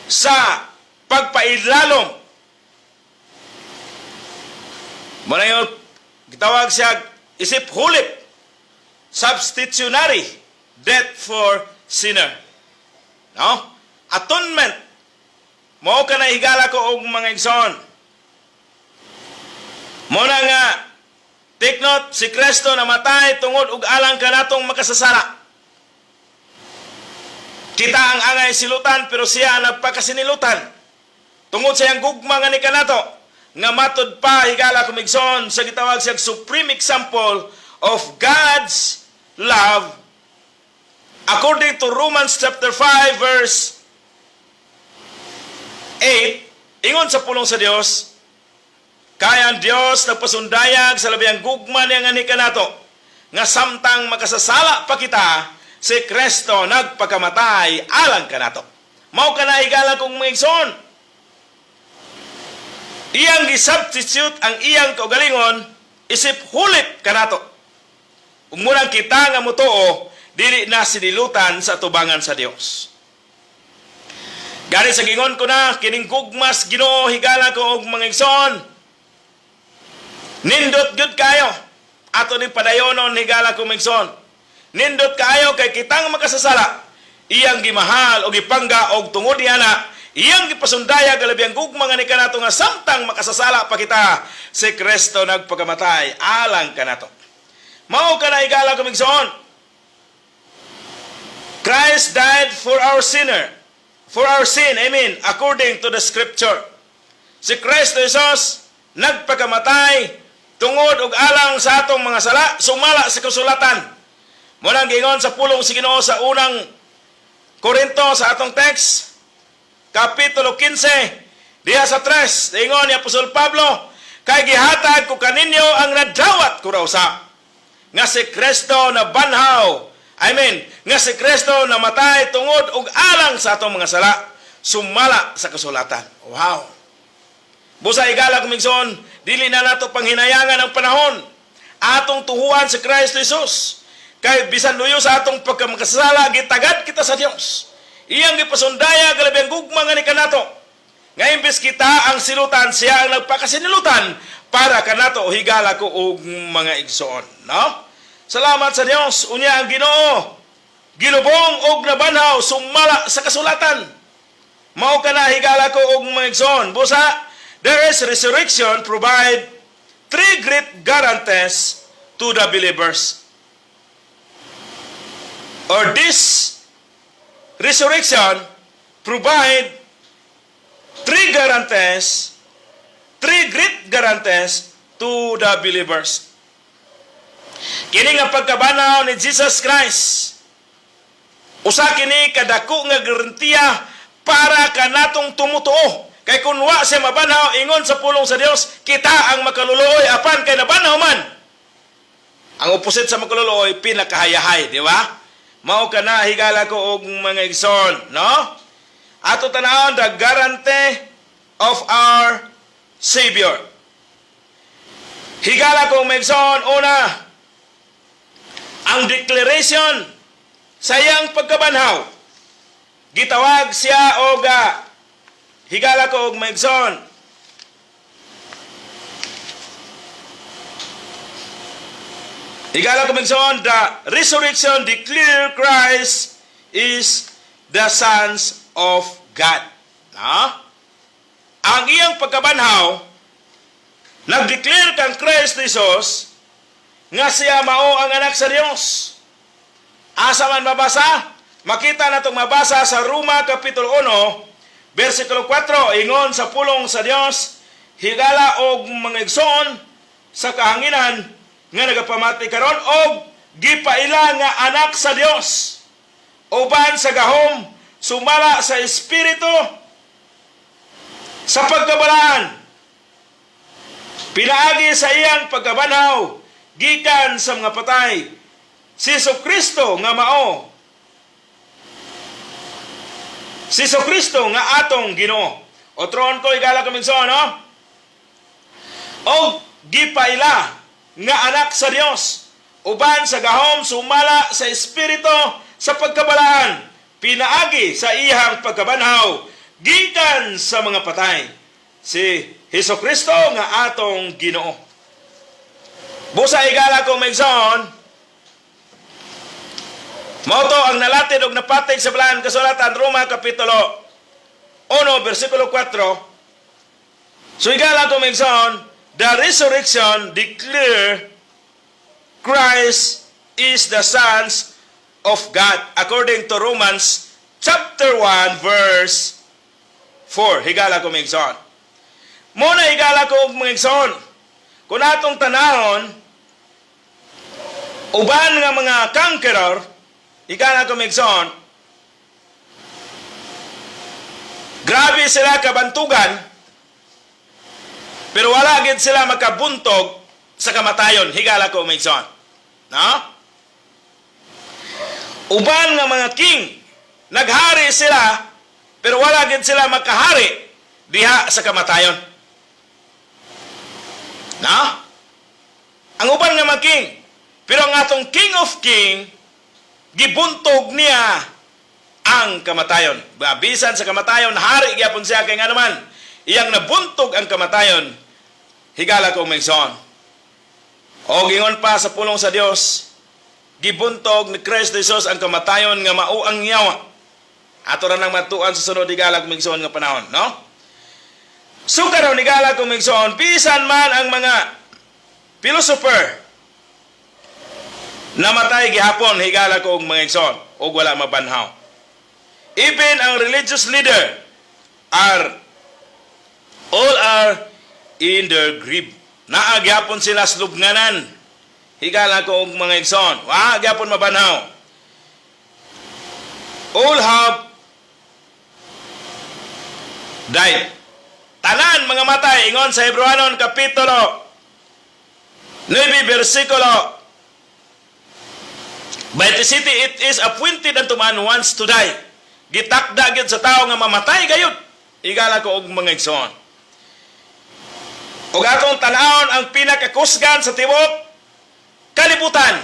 sa pagpailalom. Muna yung gitawag siya isip hulip, substitutionary death for sinner. No? Atonement. Mao ka na, higala ko og mga igsoon. Mao na nga take note, si Kristo namatay tungod ug alang kanatong makasasala. Kita ang angay silutan, pero siya ang nagpakasinilutan. Tungod sa iyang gugma nga ni kanato, nga matud pa, higala ko igsoon, sa gitawag siya supreme example of God's love according to Romans chapter 5 verse 8. Ingon sa pulong sa Dios, kay ang Dios nagpasundayag sa labihang gugma niya nga ni kanato, nga samtang makasasala pa kita, si Kristo nagpakamatay alang kanato. Mao kana, higala kong mga igsoon. Iyang gi-substitute ang iyang kaugalingon isip hulip kanato. Ug murang kita nga motuo, dili na sinilutan sa tubangan sa Dios. Gani sa gingon ko na, kining gugmas Ginoo, higala ko og mga igsoon. Nindot gyud kayo. Ato ning padayonon, higala ko mga igsoon. Nindot kayo kay kitang makasasala, iyang gimahal o gipangga, og tungod niya na iyang gipasundayag ang labihang gugma nga ni kanato, nga samtang makasasala pa kita, si Kristo nagpakamatay alang kanato. Mao kana, higala ko igsoon. Christ died for our sinner, for our sin, I mean, according to the scripture. Si Kristo Jesus nagpakamatay tungod ug alang sa atong mga sala, sumala sa kasulatan. Mao nang giingon sa pulong si Ginoo sa unang Korinto sa atong text, Kapitulo 15, diha sa 3, ingon ni Apostol Pablo, kay gihatag ko kaninyo ang nadawat ko raw sa nga si Kristo na banhaw. I mean, nga si Kristo namatay tungod ug alang sa atong mga sala, sumala sa kasulatan. Wow. Busa, higala kong igsoon, dili na nato panghinayangan ang panahon. Atong tuhuan si Kristo Jesus. Kay bisan luyo sa atong pagkamakasala, gitagad kita sa Dios. Iyang gipasundayag ang labihang gugma nga ni kanato. Nga imbes kita ang silutan, siya ang nagpakasinilutan para kanato, higala ko og mga igsoon. No? Salamat sa Dios, unya ang Ginoo gilubong og nabanhaw sumala sa kasulatan. Mao kana, higala ko og mga igsoon. Busa, there is resurrection provide three great guarantees to the believers. Or this resurrection provide three guarantees, three great guarantees to the believers. Kini nga pagkabanhaw ni Jesus Christ, usa kini kadako nga garantiya para kanatong tumutuo. Kay kung wa siya mabanhaw, ingon sa pulong sa Dios, kita ang makaluluoy, apan kay nabanhaw man. Ang opposite sa makaluluoy, pinakahayahay, di ba? Mao kana, higala ko og mga igsoon, no? Ato tanawon the guarantee of our Savior. Higala ko mga igsoon, una, ang declaration sa iyang pagkabanhaw. Gitawag siya og higala ko og mga igsoon, higala ko mga igsoon, the resurrection declare Christ is the Sons of God. No? Ang iyang pagkabanhaw, nag-declare kang Christ Jesus nga siya mao ang anak sa Dios. Asa man mabasa? Makita na itong mabasa sa Roma Kapitulo 1, versikulo 4, ingon sa pulong sa Dios, higala og mga igsoon sa kahanginan, nga nagapamati karon, og gipaila nga anak sa Dios uban sa gahom sumala sa Espiritu sa pagkabalaan, pinaagi sa iyang pagkabanhaw gikan sa mga patay, si Kristo nga mao si Kristo nga atong Ginoo. Otron ko, higala kong igsoon, no? Og gipaila nga anak sa Dios uban sa gahom sumala sa Espiritu sa pagkabalaan, pinaagi sa iyang pagkabanhaw gikan sa mga patay, si Hesus Kristo nga atong Ginoo. Busa, higala kong igsoon, mao to ang nalatid og napatig sa Balaan Kasulatan, Roma Kapitulo 1 versikulo 4. So higala kong igsoon, the resurrection declare Christ is the Sons of God according to Romans chapter 1 verse 4. Higala ko, mga. Mao na, higala ko, mga igsoon, kung atong tanahon, uban nga mga conqueror, higala ko, mga igsoon, grabe sila kabantugan, pero wala gid sila makabuntog sa kamatayon, higala ko, mga igsoon. No? Uban nga mga king, naghari sila, pero wala gid sila makahari diha sa kamatayon. No? Ang uban nga mga king, pero ang atong King of King, gibuntog niya ang kamatayon. Bisan sa kamatayon, hari gyapon siya, kay nga naman, iyang nabuntog ang kamatayon, higala ko, mga igsoon. O gingon pa sa pulong sa Dios, gibuntog ni Kristo Jesus ang kamatayon nga mao ang yawa. Ato ra nang matuan sa sunod, higala kong igsoon, nga panahon, no? So karon, higala kong igsoon, bisan man ang mga philosopher, namatay gihapon, higala ko, og mga igsoon, og wala mabanhaw. Even ang religious leader are all are in their grave. Naa gyapon sila sa lubnganan. Higala ko, og mga igsoon, wa gyapon mabanhaw. All have died. Tanan mga matay, ingon sa Hebrewanon Kapitulo 9 versikulo 27, "It is appointed unto man once to die." Gitakda gyud sa tao nga mamatay gayud. Higala ko, og mga igsoon. Ug atong tan-awon ang pinakakusgan sa tibuok kalibutan.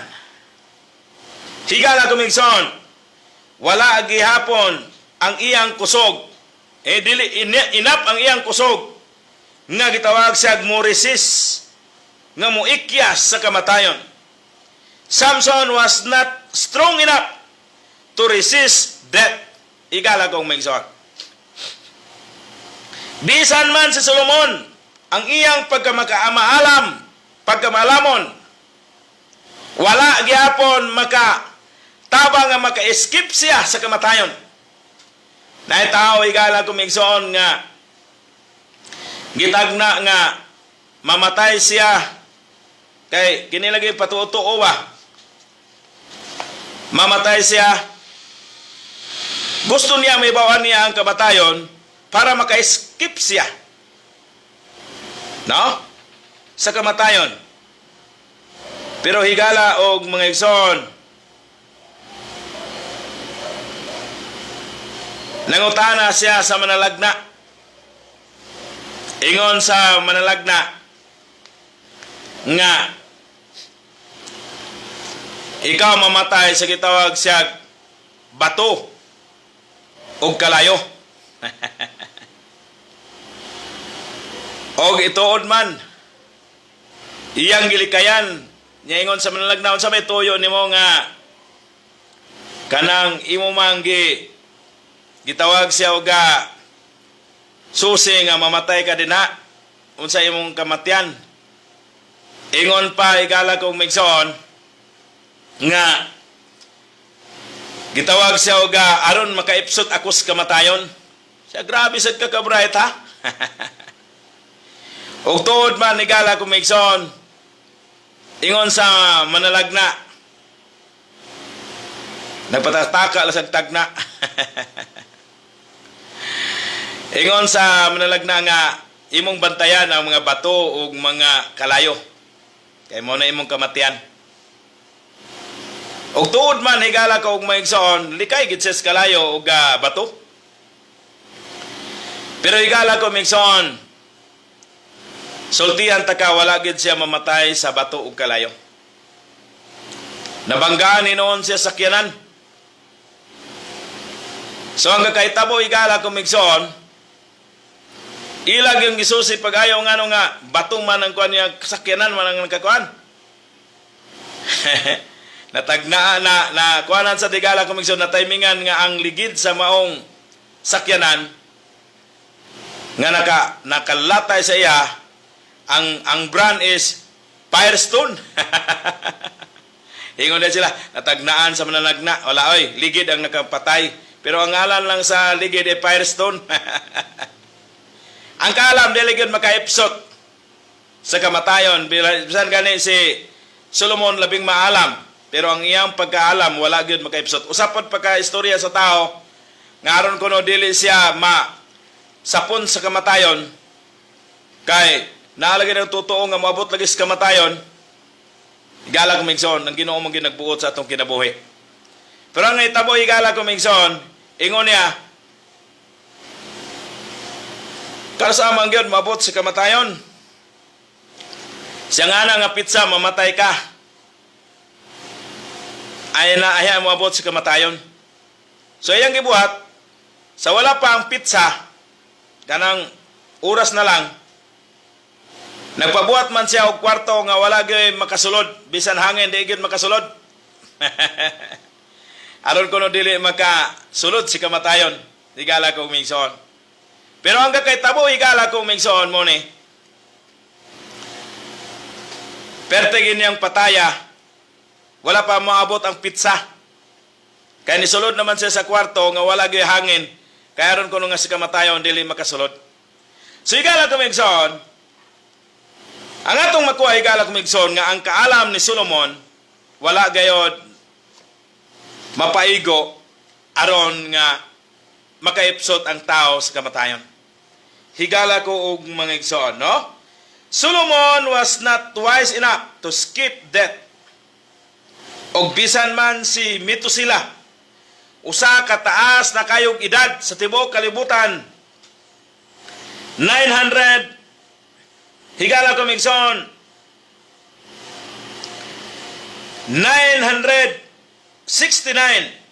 Higala ko, igsoon. Wala gihapon ang iyang kusog. Eh dili inap ang iyang kusog nga gitawag siya mo-resist, nga moikyas sa kamatayon. Samson was not strong enough to resist death. Higala kong mga igsoon. Bisan man si Solomon, ang iyang pagkamakaalam, pagkamaalamon, wala gihapon maka tabang nga maka-escape siya sa kamatayon. Naay tao, higala kong igsoon, nga gitagna nga mamatay siya kay kini lagi patuo-tuo ba. Mamatay siya. Gusto niya may bawaan niya ang kamatayon para maka-escape siya. No? Sa kamatayon. Pero higala og mga igsoon, nangutana siya sa manalagna. Ingon sa manalagna nga ikaw mamatay sa gitawag siya bato og kalayo. Og ituod man iyang gilikayan niya. Ingon sa manalagna, "Unsa may tuyo nimo nga kanang imo man gitawag siya og susi nga mamatay ka dinha, unsa imong kamatyan?" Ingon pa, higala kong migsoon, nga gitawag siya og aron makaipsot ako sa kamatayon. Siya, "Grabe sad ka ka-bright, ha." Ug tuod man, higala kong migsoon, Ingon sa manalagna, nagpatataka lang sa tagna. Ingon sa manalagna nga imong bantayan ang mga bato ug mga kalayo. Kay mao na imong kamatian. Og tuod man, higala ko og maigsoon, likay gid siya sa kalayo ug bato. Pero higala ko, maigsoon, sultihan ta ka, wala gid siya mamatay sa bato ug kalayo. Nabanggaan ni noon siya sakyanan. So ang kakahitabo, higala ko, maigsoon, ilag yung gisusi pag-ayaw nga nga batong man ang kuan niya, sakyanan man ang nakakuan. Natagna na na kuanan sa tigala ko, na timingan nga ang ligid sa maong sakyanan nga nakalatay sa iya, ang brand is Firestone. Ingon na sila, natagnaan sa mananagna, wala oy, ligid ang nakapatay. Pero ang ngalan lang sa ligid ay Firestone. Ang kaalam dili gyud makaipsot sa kamatayon. Bisan gani si Solomon labing maalam, pero ang iyang pagkaalam wala gyud makaipsot. Usapod pagka istorya sa tao nga aron kuno dili siya ma sapon sa kamatayon, kay naalagay ng totoo nga moabot lagi sa kamatayon. Higala ko, migsoon, ang Ginoo mong ginagbuot sa atong kinabuhi. Pero ang itabo, higala ko, migsoon, ingon niya, kasama ang gyud maabot sa kamatayon. Siya nga na nga pizza, mamatay ka. Ay na ay moabot sa kamatayon. So iyang gibuhat, sa wala pa ang pizza, kanang oras na lang, nagpabuhat man siya og kwarto nga wala gyud makasulod, bisan hangin di gyud makasulod. Aron kuno dili makasulod si kamatayon, higala ko, migsoon. Pero ang kakahitabo, higala ko, migsoon mo ni, perte niyang pataya, wala pa maabot ang pizza. Kaya nisulod naman siya sa kwarto nga wala gyud hangin, kaya aron kuno nga si kamatayon dili makasulod. So higala ko, migsoon, ang atong makuha, higala ko, migsoon, nga ang kaalam ni Solomon wala gayod mapaigo aron nga makaipsot ang tao sa kamatayon. Higala ko og mga igsoon, no? Solomon was not wise enough to skip death. Og bisan man si Methuselah, usa ka taas na kayog edad sa tibuok kalibutan, 900, higala ko, migsoon, 969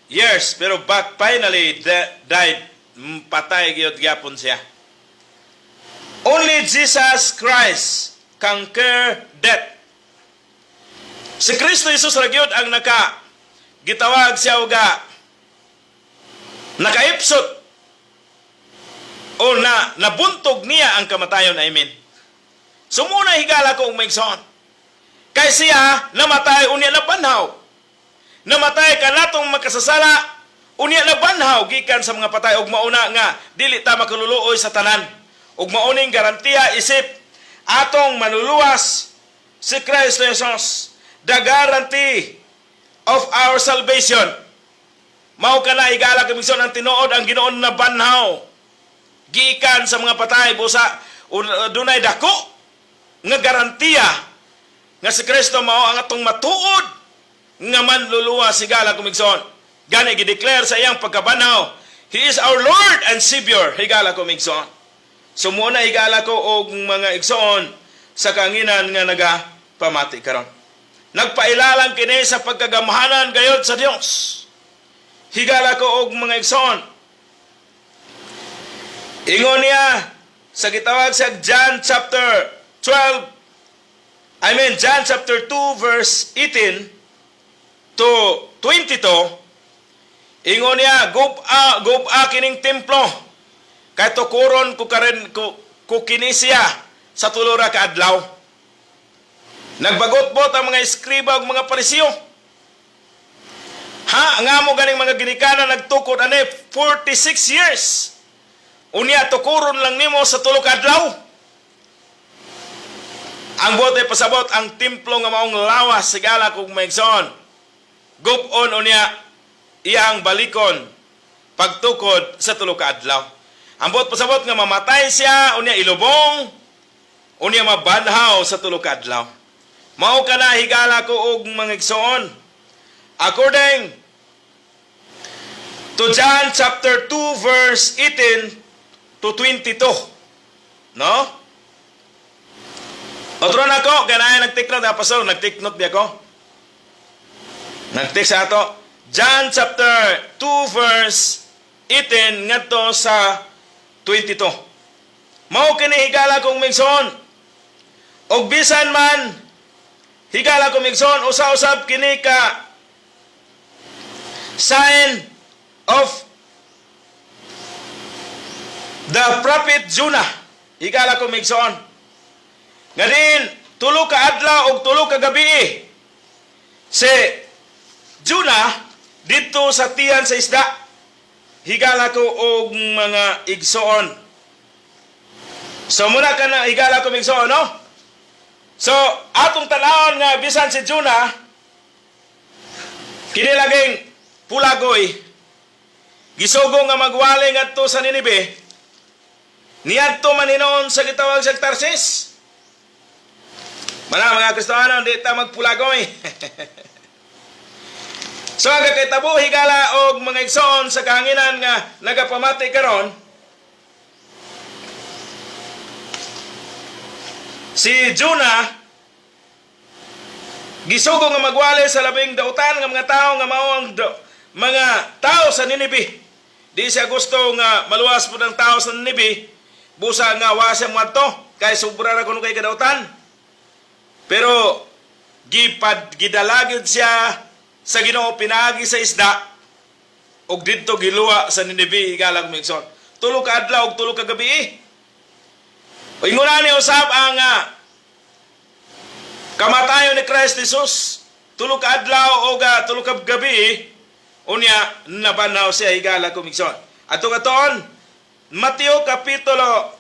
years, pero but finally died, patay gyud gyapon siya. Only Jesus Christ conquer death. Si Kristo Jesus ra gyud ang naka gitawag siya uga nakaipsot o na nabuntog niya ang kamatayon. Amen. So muna, higala ko, maigsoon. Kay siya namatay, unya nabanhaw. Namatay kanatong makasasala, unya nabanhaw gikan sa mga patay ug mauna nga dili ta makaluluoy sa tanan. Ug mauning garantiya isip atong manluluwas si Kristo Jesus, the guarantee of our salvation. Mao kana, higala ko, migsoon, ang tinuod ang Ginoo nabanhaw gikan sa mga patay, busa dunay dako nga garantiya nga si Kristo mao ang atong matuod nga manluluwas, higala ko, migsoon. Gani gideclare sa iyang pagkabanhaw, He is our Lord and Savior, higala ko, migsoon. So muna, higala ko og mga igsoon sa kanginan nga nagapamati karon. Nagpailalang kini sa pagkagamhanan gayod sa Dios. Higala ko og mga igsoon. Ingon niya sa gitawag sa John chapter 12, I mean John chapter 2 verse 18 to 22, ingon niya, "Gub-a kining templo kay tukuron ko karen ko kini siya sa 3 ra ka adlaw." Nagbagot-bot ang mga eskriba ug mga Pariseo. "Ha, nga mo ganing mga ginikanan nagtukod ani 46 years. Unya tukuron lang nimo sa 3 ka adlaw?" Ang buot ay pasabot, ang templo nga maong lawas, higala kong mga igsoon, gub-on unya iyang balikon pagtukod sa 3 ka adlaw. Ang buot pasabot nga mamatay siya unya ilubong unya mabanhaw sa 3 ka adlaw. Mao kana, higala ko og mga igsoon. According to John chapter 2 verse 18 to 22. No? Otro na ko, kaya nag-take note, pastor, nag-take note di ako. Nag-take sa ato. John chapter 2 verse 18 ngadto sa 22. Mao kini, higala kong mga igsoon. Og bisan man, higala kong mga igsoon, usa-usab kini ka sign of the prophet Jonah. Higala kong mga igsoon. Nga din, 3 ka adlaw og 3 ka gabi si Jonah didto sa tiyan sa isda. Higala ko og mga igsoon. So muna ka na, higala ko mga igsoon, no? So atong tan-awon nga bisan si Jonah kini laging pulagoy, gisugo nga magwali ngadto sa Ninibe, niadto man hinuon sa gitawag sa Tarsis. Mana, mga Kristiyano, di ta magpulagoy. So ang kakitabo, higala og mga igsoon sa kahanginan nga nagapamati karon, si Jonah gisugo nga magwali sa labing dautan nga mga tao nga mao ang mga tao sa Ninibe. Di siya gusto nga maluwas po ng tao sa Ninibe, busa nga wa siya moadto kay sobra ra kuno kay kadautan. Pero gipad gidalagid siya sa Ginoo pinaagi sa isda ug didto giluwa sa Ninibe, higala kong igsoon. 3 ka adlaw ug 3 ka gabi. O ingon ni usab ang kamatayon ni Christ Jesus. 3 ka adlaw o 3 ka gabi, unya nabanhaw siya, higala kong igsoon. Ato katoon Mateo kapitulo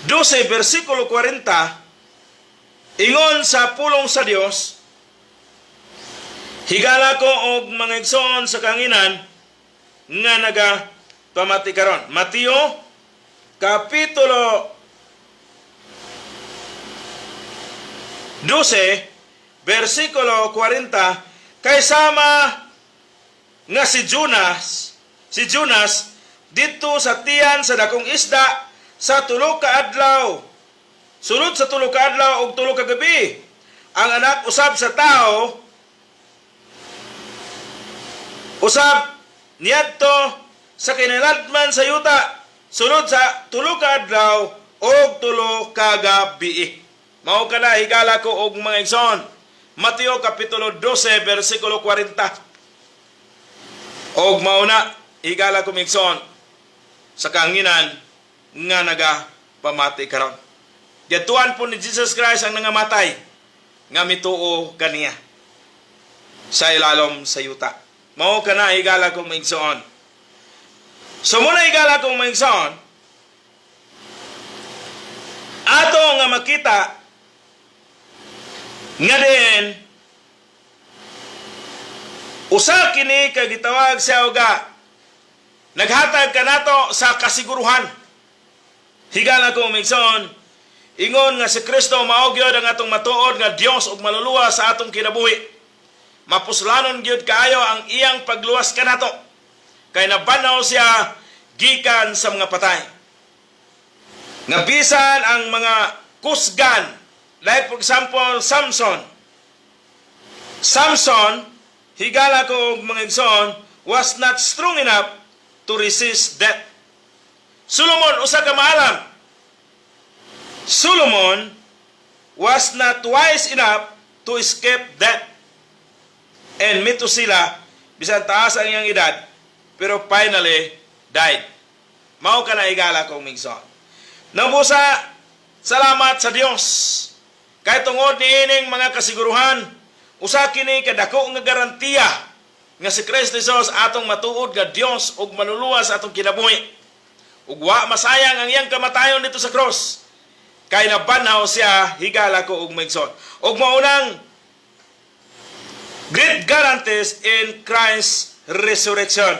12 versikulo 40, ingon sa pulong sa Dios, higala ko og mga igsoon sa kanginan nga naga pamati karon. Mateo kapitulo 12 versikulo 40, kay sama nga si Jonas didto sa tiyan sa dakong isda sa 3 ka adlaw, sulod sa 3 ka adlaw ug 3 ka gabi, ang anak usab sa tao usab niadto sa kinaladman sa yuta sulod sa 3 ka adlaw ug 3 ka gabi. Mao kana, higala ko og mga igsoon. Mateo kapitulo 12 versikulo 40. Og mao na, higala ko mga igsoon sa kanginan nga naga pamati karon. Giadtuan po ni Jesus Christ ang nangamatay nga mituo kaniya sa ilalom sa yuta. Mao kana, higala kong mga igsoon. So muna, higala kong mga igsoon, ato nga makita nga din usa kini ka gitawag sa uga naghatag kanato sa kasiguruhan. Higala ko mga igsoon, ingon nga si Kristo mao gyud ang atong matuod nga Dios ug maluluwas sa atong kinabuhi. Mapuslanon gyud kaayo ang iyang pagluwas kanato kay nabanhaw siya gikan sa mga patay. Nga bisan ang mga kusgan, like for example, Samson. Samson, higala ko og mga igsoon, was not strong enough to resist death. Solomon, usa ka maalam. Solomon was not wise enough to escape death. And Methuselah, bisan taas ang iyang edad, pero finally died. Mao ka na, higala kong mga igsoon. Nabusa, salamat sa Dios. Kay tungod niining mga kasiguruhan, usa kini kadako nga garantiya nga si Kristo Jesus atong matuod nga Dios ug maluluwas sa atong kinabuhi. Ug wa masayang ang iyang kamatayon didto sa cross. Kay nabanhaw siya, higala ko og mga igsoon. Og maunang great guarantees in Christ's resurrection.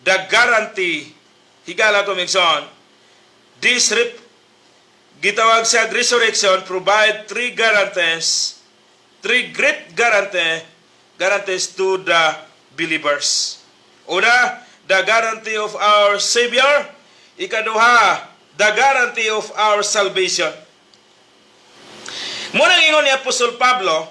The guarantee, higala ko mga igsoon, this gitawag siya resurrection provide three guarantees, three great guarantees to the believers. Una, the guarantee of our Savior. Ikaduha, the guarantee of our salvation. Munang ingon ni Apostol Pablo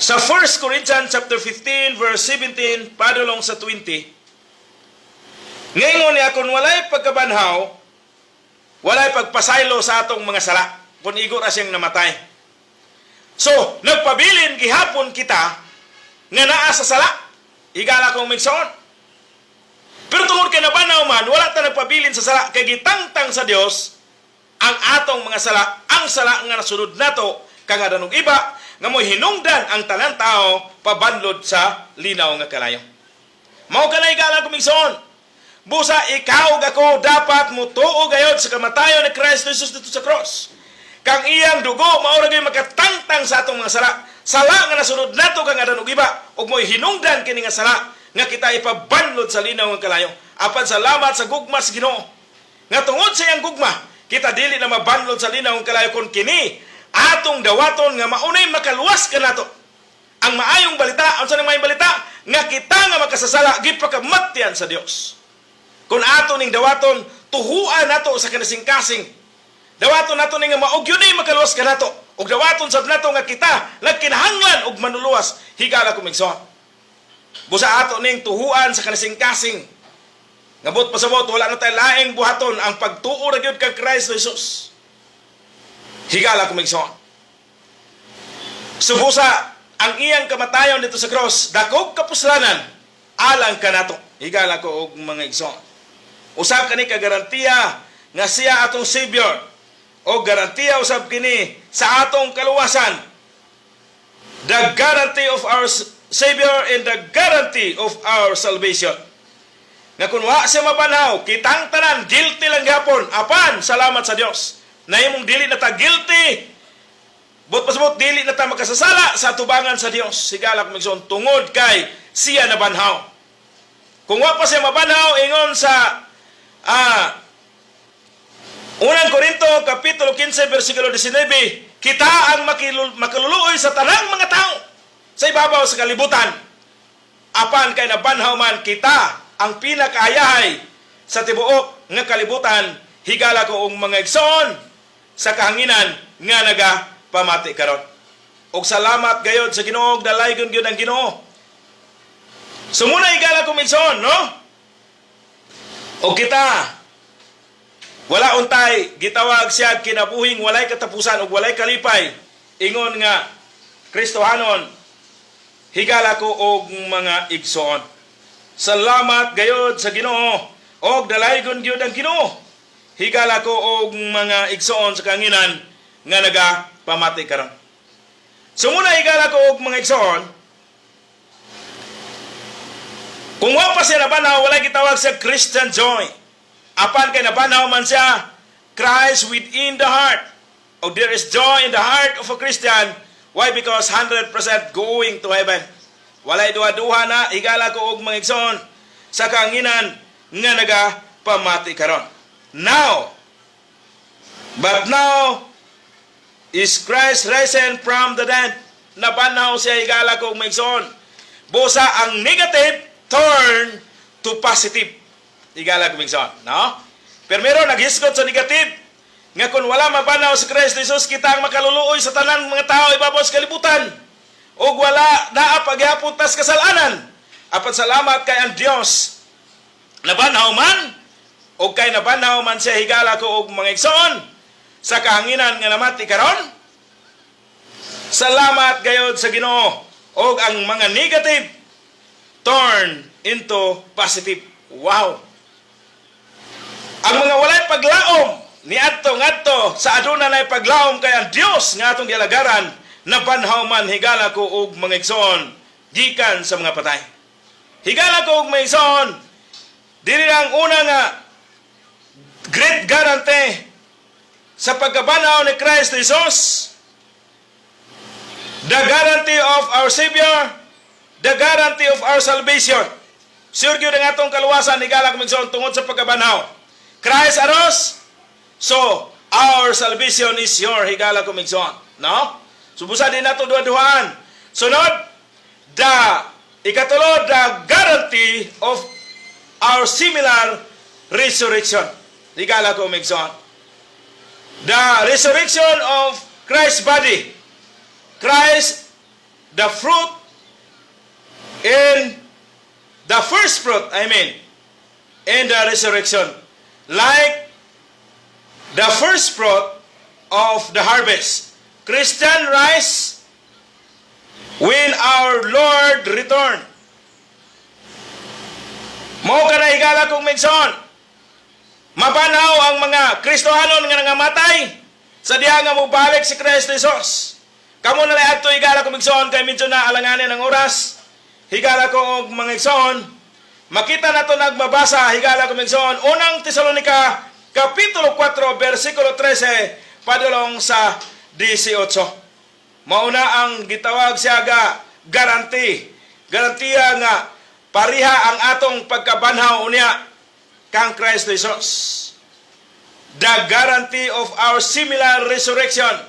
sa 1 Corinthians chapter 15 verse 17 padulong sa 20. Ngayon niya, kung walay pagkabanhaw, walay pagpasaylo sa atong mga sala, kung igo ra siyang namatay. So, nagpabilin gihapon kita nga naa sa sala. Higala kong mga igsoon. Pero tungod kay nabanhaw man, wala ta nagpabilin sa sala kay gitangtang sa Dios ang atong mga sala, ang sala nga nasunod nato kang Adan ug Eva, nga mo'y hinungdan ang tanan tao pabanlod sa linaw nga kalayo. Mao kanay, higala kong igsoon. Busa ikaw ug ako dapat mutuo gayod sa kamatayon ni Kristo Jesus dito sa cross. Kang iyang dugo mao ra gyud makatangtang sa atong mga sala. Sala nga nasunod nato kang Adan ug Eva ug mo'y hinungdan kini nga sala nga kita ipabanlod sa linaw nga kalayo. Apan salamat sa gugma sa Ginoo. Nga tungod sa iyang gugma, kita dili na mabanlod sa linaw nga kalayo kon kini atong dawaton nga maunay makaluwas kanato. Ang maayong balita, unsa nang maayong balita? Nga kita nga makasasala gipakamatyan sa Dios. Kung ato ning dawaton, tuhuan nato sa kanasing-kasing. Dawaton nato ning nga mao gyud makaluwas kanato. Ug dawaton sad nato nga kita nagkinahanglan og manuluwas, higala kong igsoon. Busa ato ning tuhuan sa kanasing-kasing. Nga buot pasabot, wala na tayo laing buhaton ang pagtuo ra gyud kang Kristo Jesus. Higala kong igsoon. Subusa ang iyang kamatayon dito sa cross, dakog kapuslanan alang kanato. Higala ko og mga igsoon. Usa kani ka garantiya nga siya atong Savior o garantiya usab kini sa atong kaluwasan. The guarantee of our Savior and the guarantee of our salvation. Nga kung wa siya mabanhaw, kitang tanan guilty lang gihapon. Apan salamat sa Dios. Nahimong dili na ta guilty. Buot pasabot, dili na ta makasasala sa atubangan sa Dios. Higala kong igsoon, tungod kay siya nabanhaw. Kung wa pa siya mabanhaw, ingon sa Unang Korinto, Kapitulo 15, versikulo 19, kita ang makaluluoy sa tanang mga tao sa ibabaw sa kalibutan. Apan kay nabanhaw man, kita ang pinakaayahay sa tibuok nga kalibutan, higala ko og mga igsoon sa kahanginan nga naga pamati karon. Og salamat gayod sa Ginoo, dalaygon gyud ang Ginoo. Sumuna, higala ko igsoon, no? Og kita wala untay gitawag siya kinabuhing walay katapusan ug walay kalipay ingon nga Kristohanon, higala ko og mga igsoon. Salamat gayod sa Ginoo og dalaygon gyud ang Ginoo. Higala ko og mga igsoon sa kahanginan nga naga pamati karon. Sumuna, higala ko og mga igsoon, kung wa pa siya nabanhaw, wala gitawag siya Christian joy. Apan kay nabanhaw man siya, Christ within the heart. O there is joy in the heart of a Christian. Why? Because 100% going to heaven. Walay duha-duha na, higala ko og mga igsoon sa kahanginan nga nagapamati karon. Now, but now, is Christ risen from the dead. Nabanhaw siya, higala ko og mga igsoon. Busa ang negative turn to positive. Higala ko mga igsoon, no? Pero meron naghisgot sa negative nga kung wala mabanhaw si Kristo Jesus, kita ang makaluluoy sa tanan mga tao ibabaw sa kalibutan. Ug wala naa paghapon tas kasalanan. Apan salamat kay ang Dios nabanhaw man, ug kay nabanhaw man siya, higala ko og mga igsoon sa kahanginan nga namati karon. Salamat gayod sa Ginoo og ang mga negative turn into positive. Wow. Ang mga walay paglaom niadto ngadto sa aduna nay paglaom kay ang Dios nga atong gialagaran nabanhaw man, higala ko og mga igsoon, gikan sa mga patay. Higala ko og mga igsoon, dili lang una nga Great guarantee sa pagkabanhaw ni Christ Jesus, the guarantee of our Savior, the guarantee of our salvation. Sure gyud ang atong kaluwasan, higala kong igsoon, tungod sa pagkabanhaw. Christ arose, so our salvation is sure, higala kong igsoon. No? So busa di nato duha-duhaan. Sunod, the ikatulo, the guarantee of our similar resurrection. Higala ko igsoon. The resurrection of Christ's body. Christ, the fruit in the first fruit, I mean, in the resurrection. Like the first fruit of the harvest. Christian rise when our Lord return. Mao kana, higala kong igsoon. Mabanhaw ang mga Kristohanon nga nangamatay sa diha nga mobalik si Kristo Jesus. Kamo na lang adto, higala kong igsoon, kay medyo na alanganin ang oras. Higala ko og mga igsoon, makita nato nagmabasa, higala kong igsoon, Unang Tesalonika kapitulo 4 bersikulo 13 padulong sa 18. Mauna ang gitawag siya ga garanti. Garantiya nga pariha ang atong pagkabanhaw unya kang Kristo Jesus. The guarantee of our similar resurrection.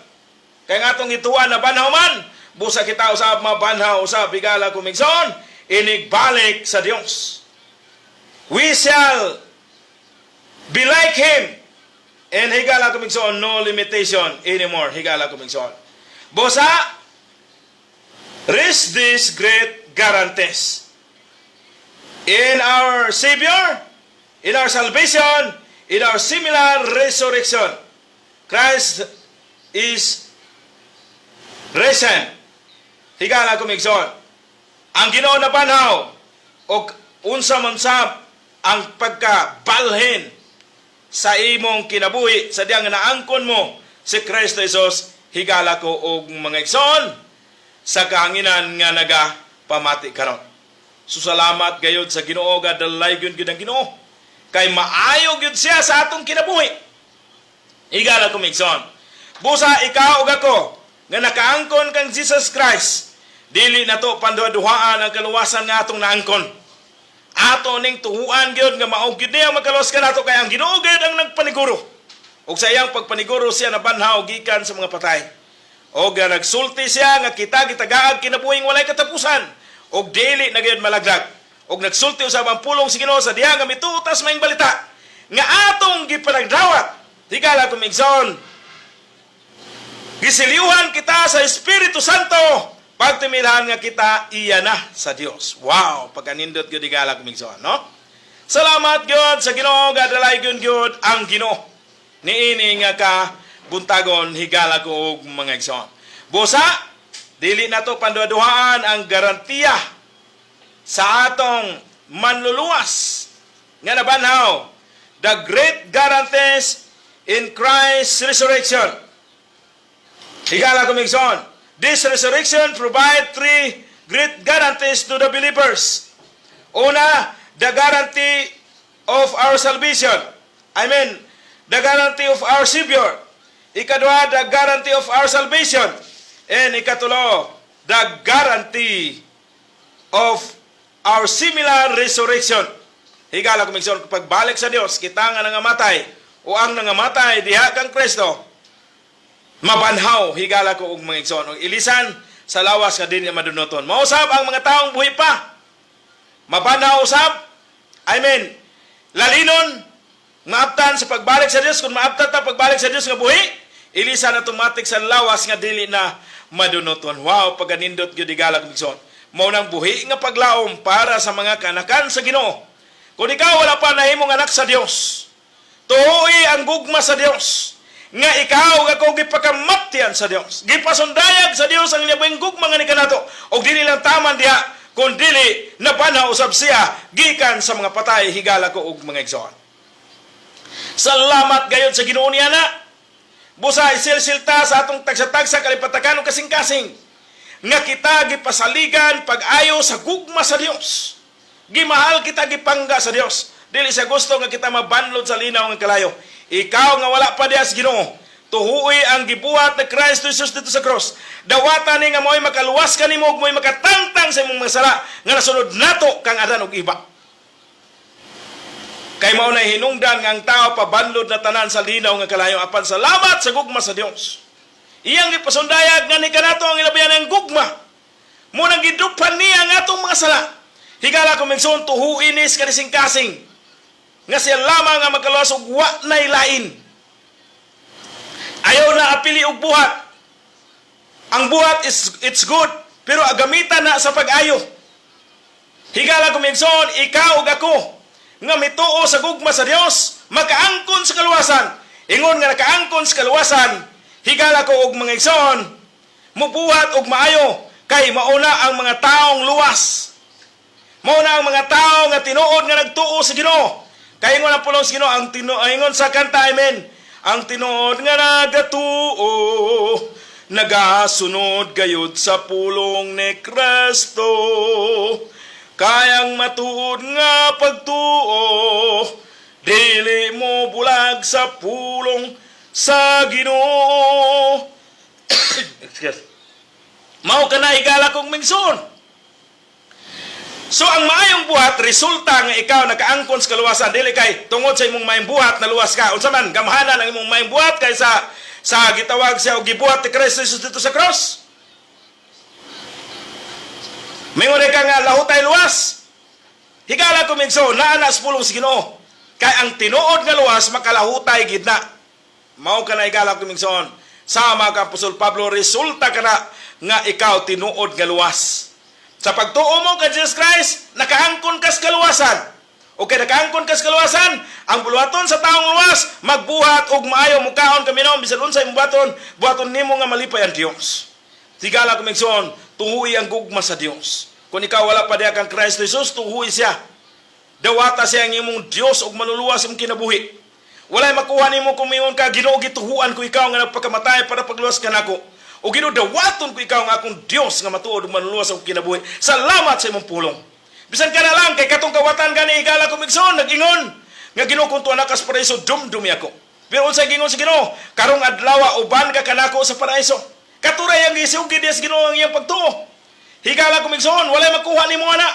Kay nga atong ituan na banhaw man, busa kita usab mabanhaw usab, higala kong igsoon, inigbalik sa Dios. We shall be like Him. And higala kong igsoon, no limitation anymore. Higala kong igsoon. Busa, rest these great guarantees in our Savior, in our salvation, in our similar resurrection. Christ is risen. Higala kong igsoon. Ang Ginoo nabanhaw og unsa man sab ang pagkabalhin sa imong kinabuhi sa diyang naangkon mo si Kristo Jesus, higala ko og mga igsoon, sa kahanginan nga naga pamati karon. So salamat gayod sa Ginoo, gadalay gyud gyud ang Ginoo. Kay maayo gyud siya sa atong kinabuhi. Higala ko igsoon. Busa ikaw ug ako nga nakaangkon kang Jesus Christ, dili nato panduha-duhaan ang kaluwasan nga atong naangkon. Ato ning tuhuan gyud nga mao gyud niya makaluwas kanato kay ang Ginoo gyud ang nagpaniguro. Ug sa iyang pagpaniguro siya nabanhaw gikan sa mga patay. Og nga nagsulti siya nga kita gitagaag kinabuhing walay katapusan ug dili na gyud malaglag. Og nagsulti usab ang pulong sa Ginoo sa diha nga mituo ta sa maayong balita nga atong gipanagdawat. Higala kong igsoon. Giselyuhan kita sa Espiritu Santo pagtimilhan nga kita iya na sa Dios. Wow, pagkanindot gyud, higala kong igsoon, no? Salamat gyud sa Ginoo, gadalay gyud gyud ang Ginoo. Niini nga ka buntagon, higala ko og mga igsoon. Busa, dili nato panduhaduhaan ang garantiya sa atong manluluwas nga nabanhaw. The great guarantees in Christ's resurrection. Higala ko igsoon. This resurrection provide three great guarantees to the believers. Una, the guarantee of our salvation. I mean, the guarantee of our Savior. Ikadua, the guarantee of our salvation. And ikatulo, the guarantee of our similar resurrection. Higala ko igsoon, pagbalik sa Dios, kita nga nangamatay o ang nangamatay diha kang Kristo, mabanhaw, higala ko og mga igsoon. Og ilisan sa lawas nga dili madunuton. Mausab ang mga taong buhi pa. Mabanhaw usab. I mean, lalinon, maabtan sa pagbalik sa Dios. Kung maabtan ta pagbalik sa Dios nga buhi, ilisan automatic sa lawas nga dili na madunuton. Wow, pagkanindot gyud, higala kong igsoon. Mao nang buhi nga paglaom para sa mga kanakan sa Ginoo. Kung ikaw wala pa nahimong anak sa Dios, tuoi ang gugma sa Dios nga ikaw nga ako gipakamatyan sa Dios. Gipasundayag sa Dios ang iyang gugma nga ni kanato. Og dili lang taman diha, kun dili nabanhaw usab siya gikan sa mga patay, higala ko og mga igsoon. Salamat gayod sa Ginoo niya na. Busa isilsil ta sa atong tagsa-tagsa kalipatakan o kasing-kasing nga kita gipasaligan pag-ayo sa gugma sa Dios. Gimahal kita, gipangga sa Dios. Dili siya gusto nga kita mabanlod sa linaw nga kalayo. Ikaw nga wala pa diha sa Ginoo, tuhui ang gibuhat ni Kristo Jesus dito sa cross. Dawata ni nga mo'y makaluwas kanimo ug mo'y makatangtang sa imong mga sala nga nasunod nato kang Adan ug Eva. Kay mao na hinungdan nga ang tao pabanlod na tanan sa linaw nga kalayo, apan salamat sa gugma sa Dios. Iyang gipasundayag nga ni kanato ang ilabihan ng gugma. Mo nang giduphan niya ang atong mga sala. Higala ko, minson, tuhuin ni sa kasing-kasing nga siya lamang nga makaluwas og wa nay lain. Ayaw na apili og buhat. Ang buhat is it's good, pero gamitan na sa pag-ayo. Higala ko, minson, ikaw ug ako nga mituo sa gugma sa Dios, makaangkon sa kaluwasan. Ingon nga nakaangkon sa kaluwasan, higala ko og mga igsoon, mubuhat og maayo kay mauna ang mga taong luwas. Mauna ang mga tao nga tinuod nga nagtuo sa Ginoo. Kay ingon ang pulong sa Ginoo, ang ingon sa kanta, amen. Ang tinuod nga nagatuo, nagasunod gayud sa pulong ni Kristo. Kayang matuod nga pagtuo, dili mo bulag sa pulong sa Ginoo. Excuse. Mao ka na, higala kong mingson. So ang maayong buhat, resulta nga ikaw nakaangkon sa kaluwasan, dili kay tungod sa imong maayong buhat naluwas ka. Unsa man gamhanan ang imong maayong buhat kaysa sa gitawag siya o gibuhat ni Kristo Jesus dito sa cross? Mingon ka nga lahutay luwas. Higala ko, minso, naa na sa pulong sa Ginoo. Kay ang tinuod nga luwas makalahutay gid na. Mao ka na, higala ko, minson. Sama ka Apostol Pablo, resulta ka na nga ikaw tinuod nga luwas. Sa pagtuo mo kay Jesus Christ, nakaangkon ka sa kaluwasan. O kay nakaangkon ka sa kaluwasan, ang buluhaton sa taong luwas, magbuhat og maayo, mukaon kami noon, bisan unsay imong buhaton, buhaton nimo nga malipay ang Dios. Higala ko, migsoon, tuhuy ang gugma sa Dios. Kung ikaw wala pa diha kang Kristo Jesus, tuhuy siya. Dawata siya ang imong Dios ug manluluwas imong kinabuhi. Walay makuha nimo kung mingon ka, "Ginoo, gituhuan ko ikaw nga nagpakamatay para pagluwas kanako. O Ginoo, dawaton ko ikaw nga akong Dios nga matuod ug manluluwas akong kinabuhi. Salamat sa imong pulong." Bisan ka na lang kay katong kawatan gani, higala ko, migsoon, nag-ingon nga, "Ginoo, kung tuwa ka sa paraiso, dumdumi ako." Pero unsay gingon sa Ginoo? "Karong adlaw uban ka kanako sa paraiso." Katuray ang gisugid sa Ginoo ang iyang pagtuo. Higala ko, migsoon, walay makuha nimo ana.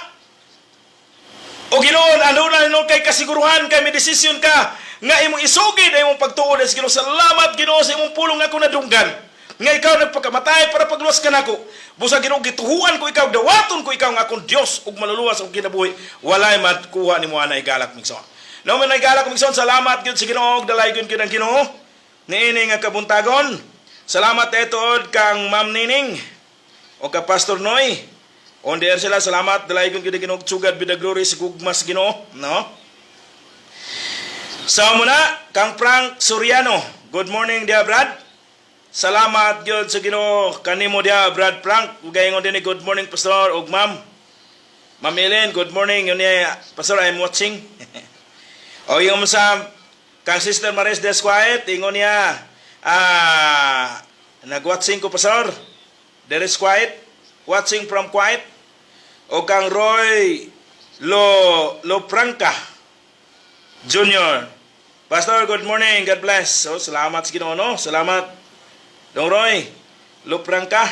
O Ginoo, ano na no kay kasiguruhan kay may desisyon ka nga imong isugid ang imong pagtuo sa Ginoo. "Salamat, Ginoo, sa imong pulong nga ako nadunggan. Nga ikaw nagpakamatay para pagluwas kanako. Busa, Ginoo, gituhuan ko ikaw, dawaton ko ikaw nga akong Dios ug maluluwas akong kinabuhi." Walay makuha nimo ana, higala ko, migsoon. No man, higala ko, migsoon, salamat gyud sa Ginoo, dalaygon gyud ang Ginoo niini nga kabuntagon. Salamat etod kang Ma'am Nining o ka Pastor Noy. On the air sila, salamat, dalaygon gyud ang Ginoo, to God be the glory sa gugma sa Ginoo, no? Sa muna, kang Frank Soriano. Good morning, dear Brad. Salamat gyud sa Ginoo kanimo dia, Brad Frank. Ug gayon din, good morning, Pastor ug Ma'am. Ma'am Ellen, good morning. Yun niya, "Pastor, I'm watching." O yung sa kang Sister Maris Desquiet, ingon niya, "Nag-watching ko, Pastor. There is quiet. Watching from quiet." O kang Roy Lo Lopranca Junior. "Pastor, good morning. God bless." So, salamat sa Ginoo, no? Salamat. Dong Roy Lopranca.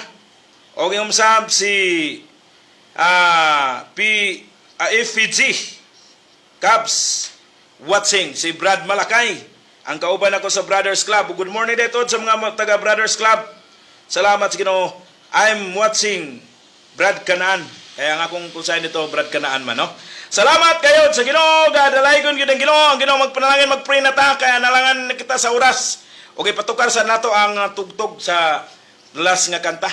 O yung sab si P FPG Cubs watching, si Brad Malakay. Ang kauban ako sa Brothers Club. Good morning dito sa mga taga Brothers Club. Salamat sa Ginoo. I'm watching, Brad Kanaan. Kaya nga kung saan nito Brad Kanaan man, no? Salamat kayo sa Ginoo. Gadalaygon gyud ang Ginoo. Ang Ginoo magpanalangin, magpray na ta kaya nalangan kita sa oras. Okay, patukar sa nato ang tugtog sa last nga kanta.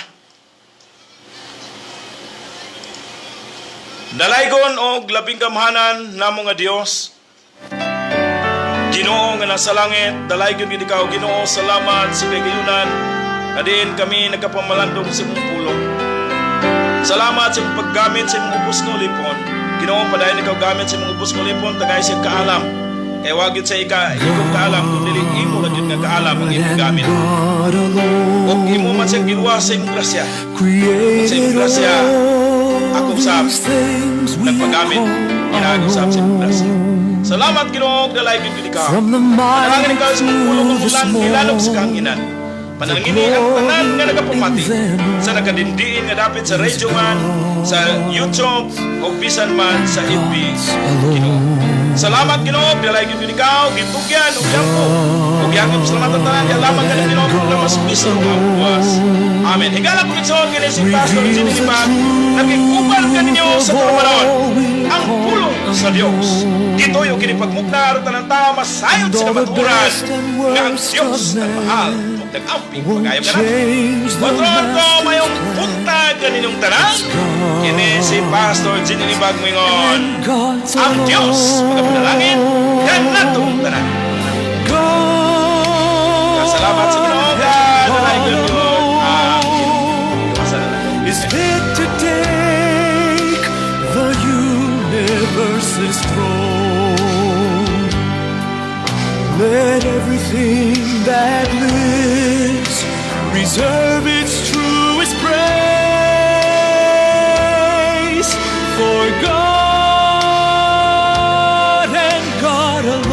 Dalaygon og labing gamhanan namo nga Dios. Ginoo nga nasa langit, dalaygon gid ikaw, Ginoo, salamat sa kagayunan nga diin kami nagkapamalandong sa imong pulong. Salamat sa imong paggamit sa imong ubos nga ulipon. Ginoo, padayon ikaw gamit sa imong ubos nga ulipon, tagay siya kaalam. Kay wa gyud sa ika imong kaalam kun dili imo lang gyud nga kaalam ang imong gamit. God alone Ug imo man siyang giluwas sa imong grasya. Created Sa imong grasya, all ako usab these things we nagpagamit call pinaagi usab sa imong grasya. our own. Salamat, Ginoo, dalaygin gid ikaw. From the Panalangin mighty ikaw sa mong pulong to ng the ulan, nilalog sa small, kahanginan. Panalangini ang tanan nga nagapamati sa nakadindiin nga dapit sa radio man, sa YouTube, o bisan man sa FB. Ginoo. Salamat, Ginoo, dalaygin gid ikaw, gitugyan ug yampo. Ug yangip salamat ang tanan, lamang kaning Ginoo na mas bisan nga buwas. Amen. Higala ko igsoon kini si Pastor Jimmy Limbag, nakikubal kaninyo sa tulumanon ang pulong sa Dios. Gituyo kini pagmugna aron tanang tao masayod sa all the kamatuoran best and nga ang worst Dios of nagmahal men ug nag-amping won't pagayo kanamo. change the Patron ko master's mayong plan. buntag kaninyong tanan. Kini si Pastor Jimmy Limbag moingon, God's ang Dios magapanalangin kanatong tanan. God Salamat sa Ginoo God, and yun God ang alone Iwasan na lang. is fit to take the universe's throne. Let everything that lives reserve its truest praise for God and God alone.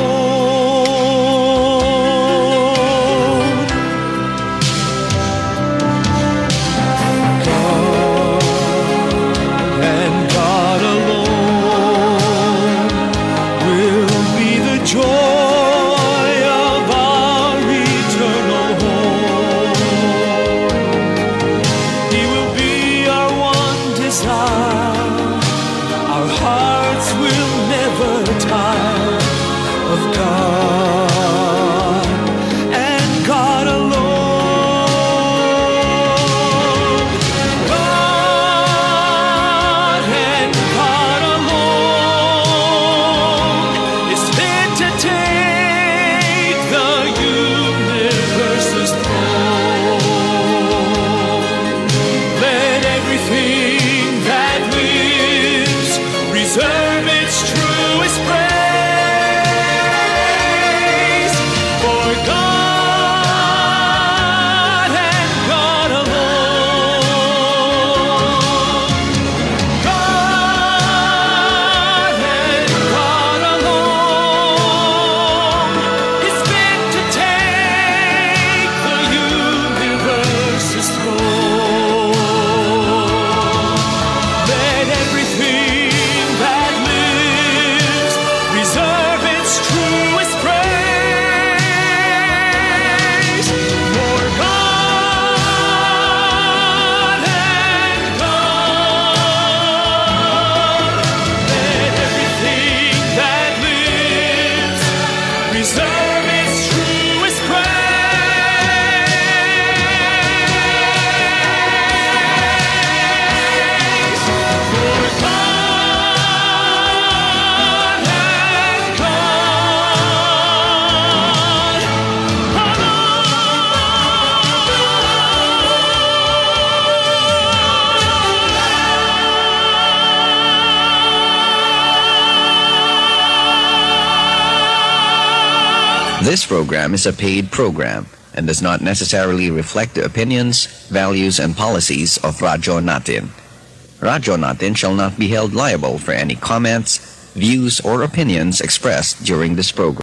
God and God alone will be the joy of our eternal home. He will be our one desire. Our hearts will never tire of God and God alone. God and God alone is fit to take the universe's throne. Let everything that lives reserve its truest praise for God and God alone. God and God alone is fit to take the universe's throne. Let everything that lives reserve its truest praise for God and God. Let everything that lives reserve its truest praise for God and God alone. This program is a paid program and does not necessarily reflect the opinions, values, and policies of Radyo Natin. Radyo Natin shall not be held liable for any comments, views, or opinions expressed during this program.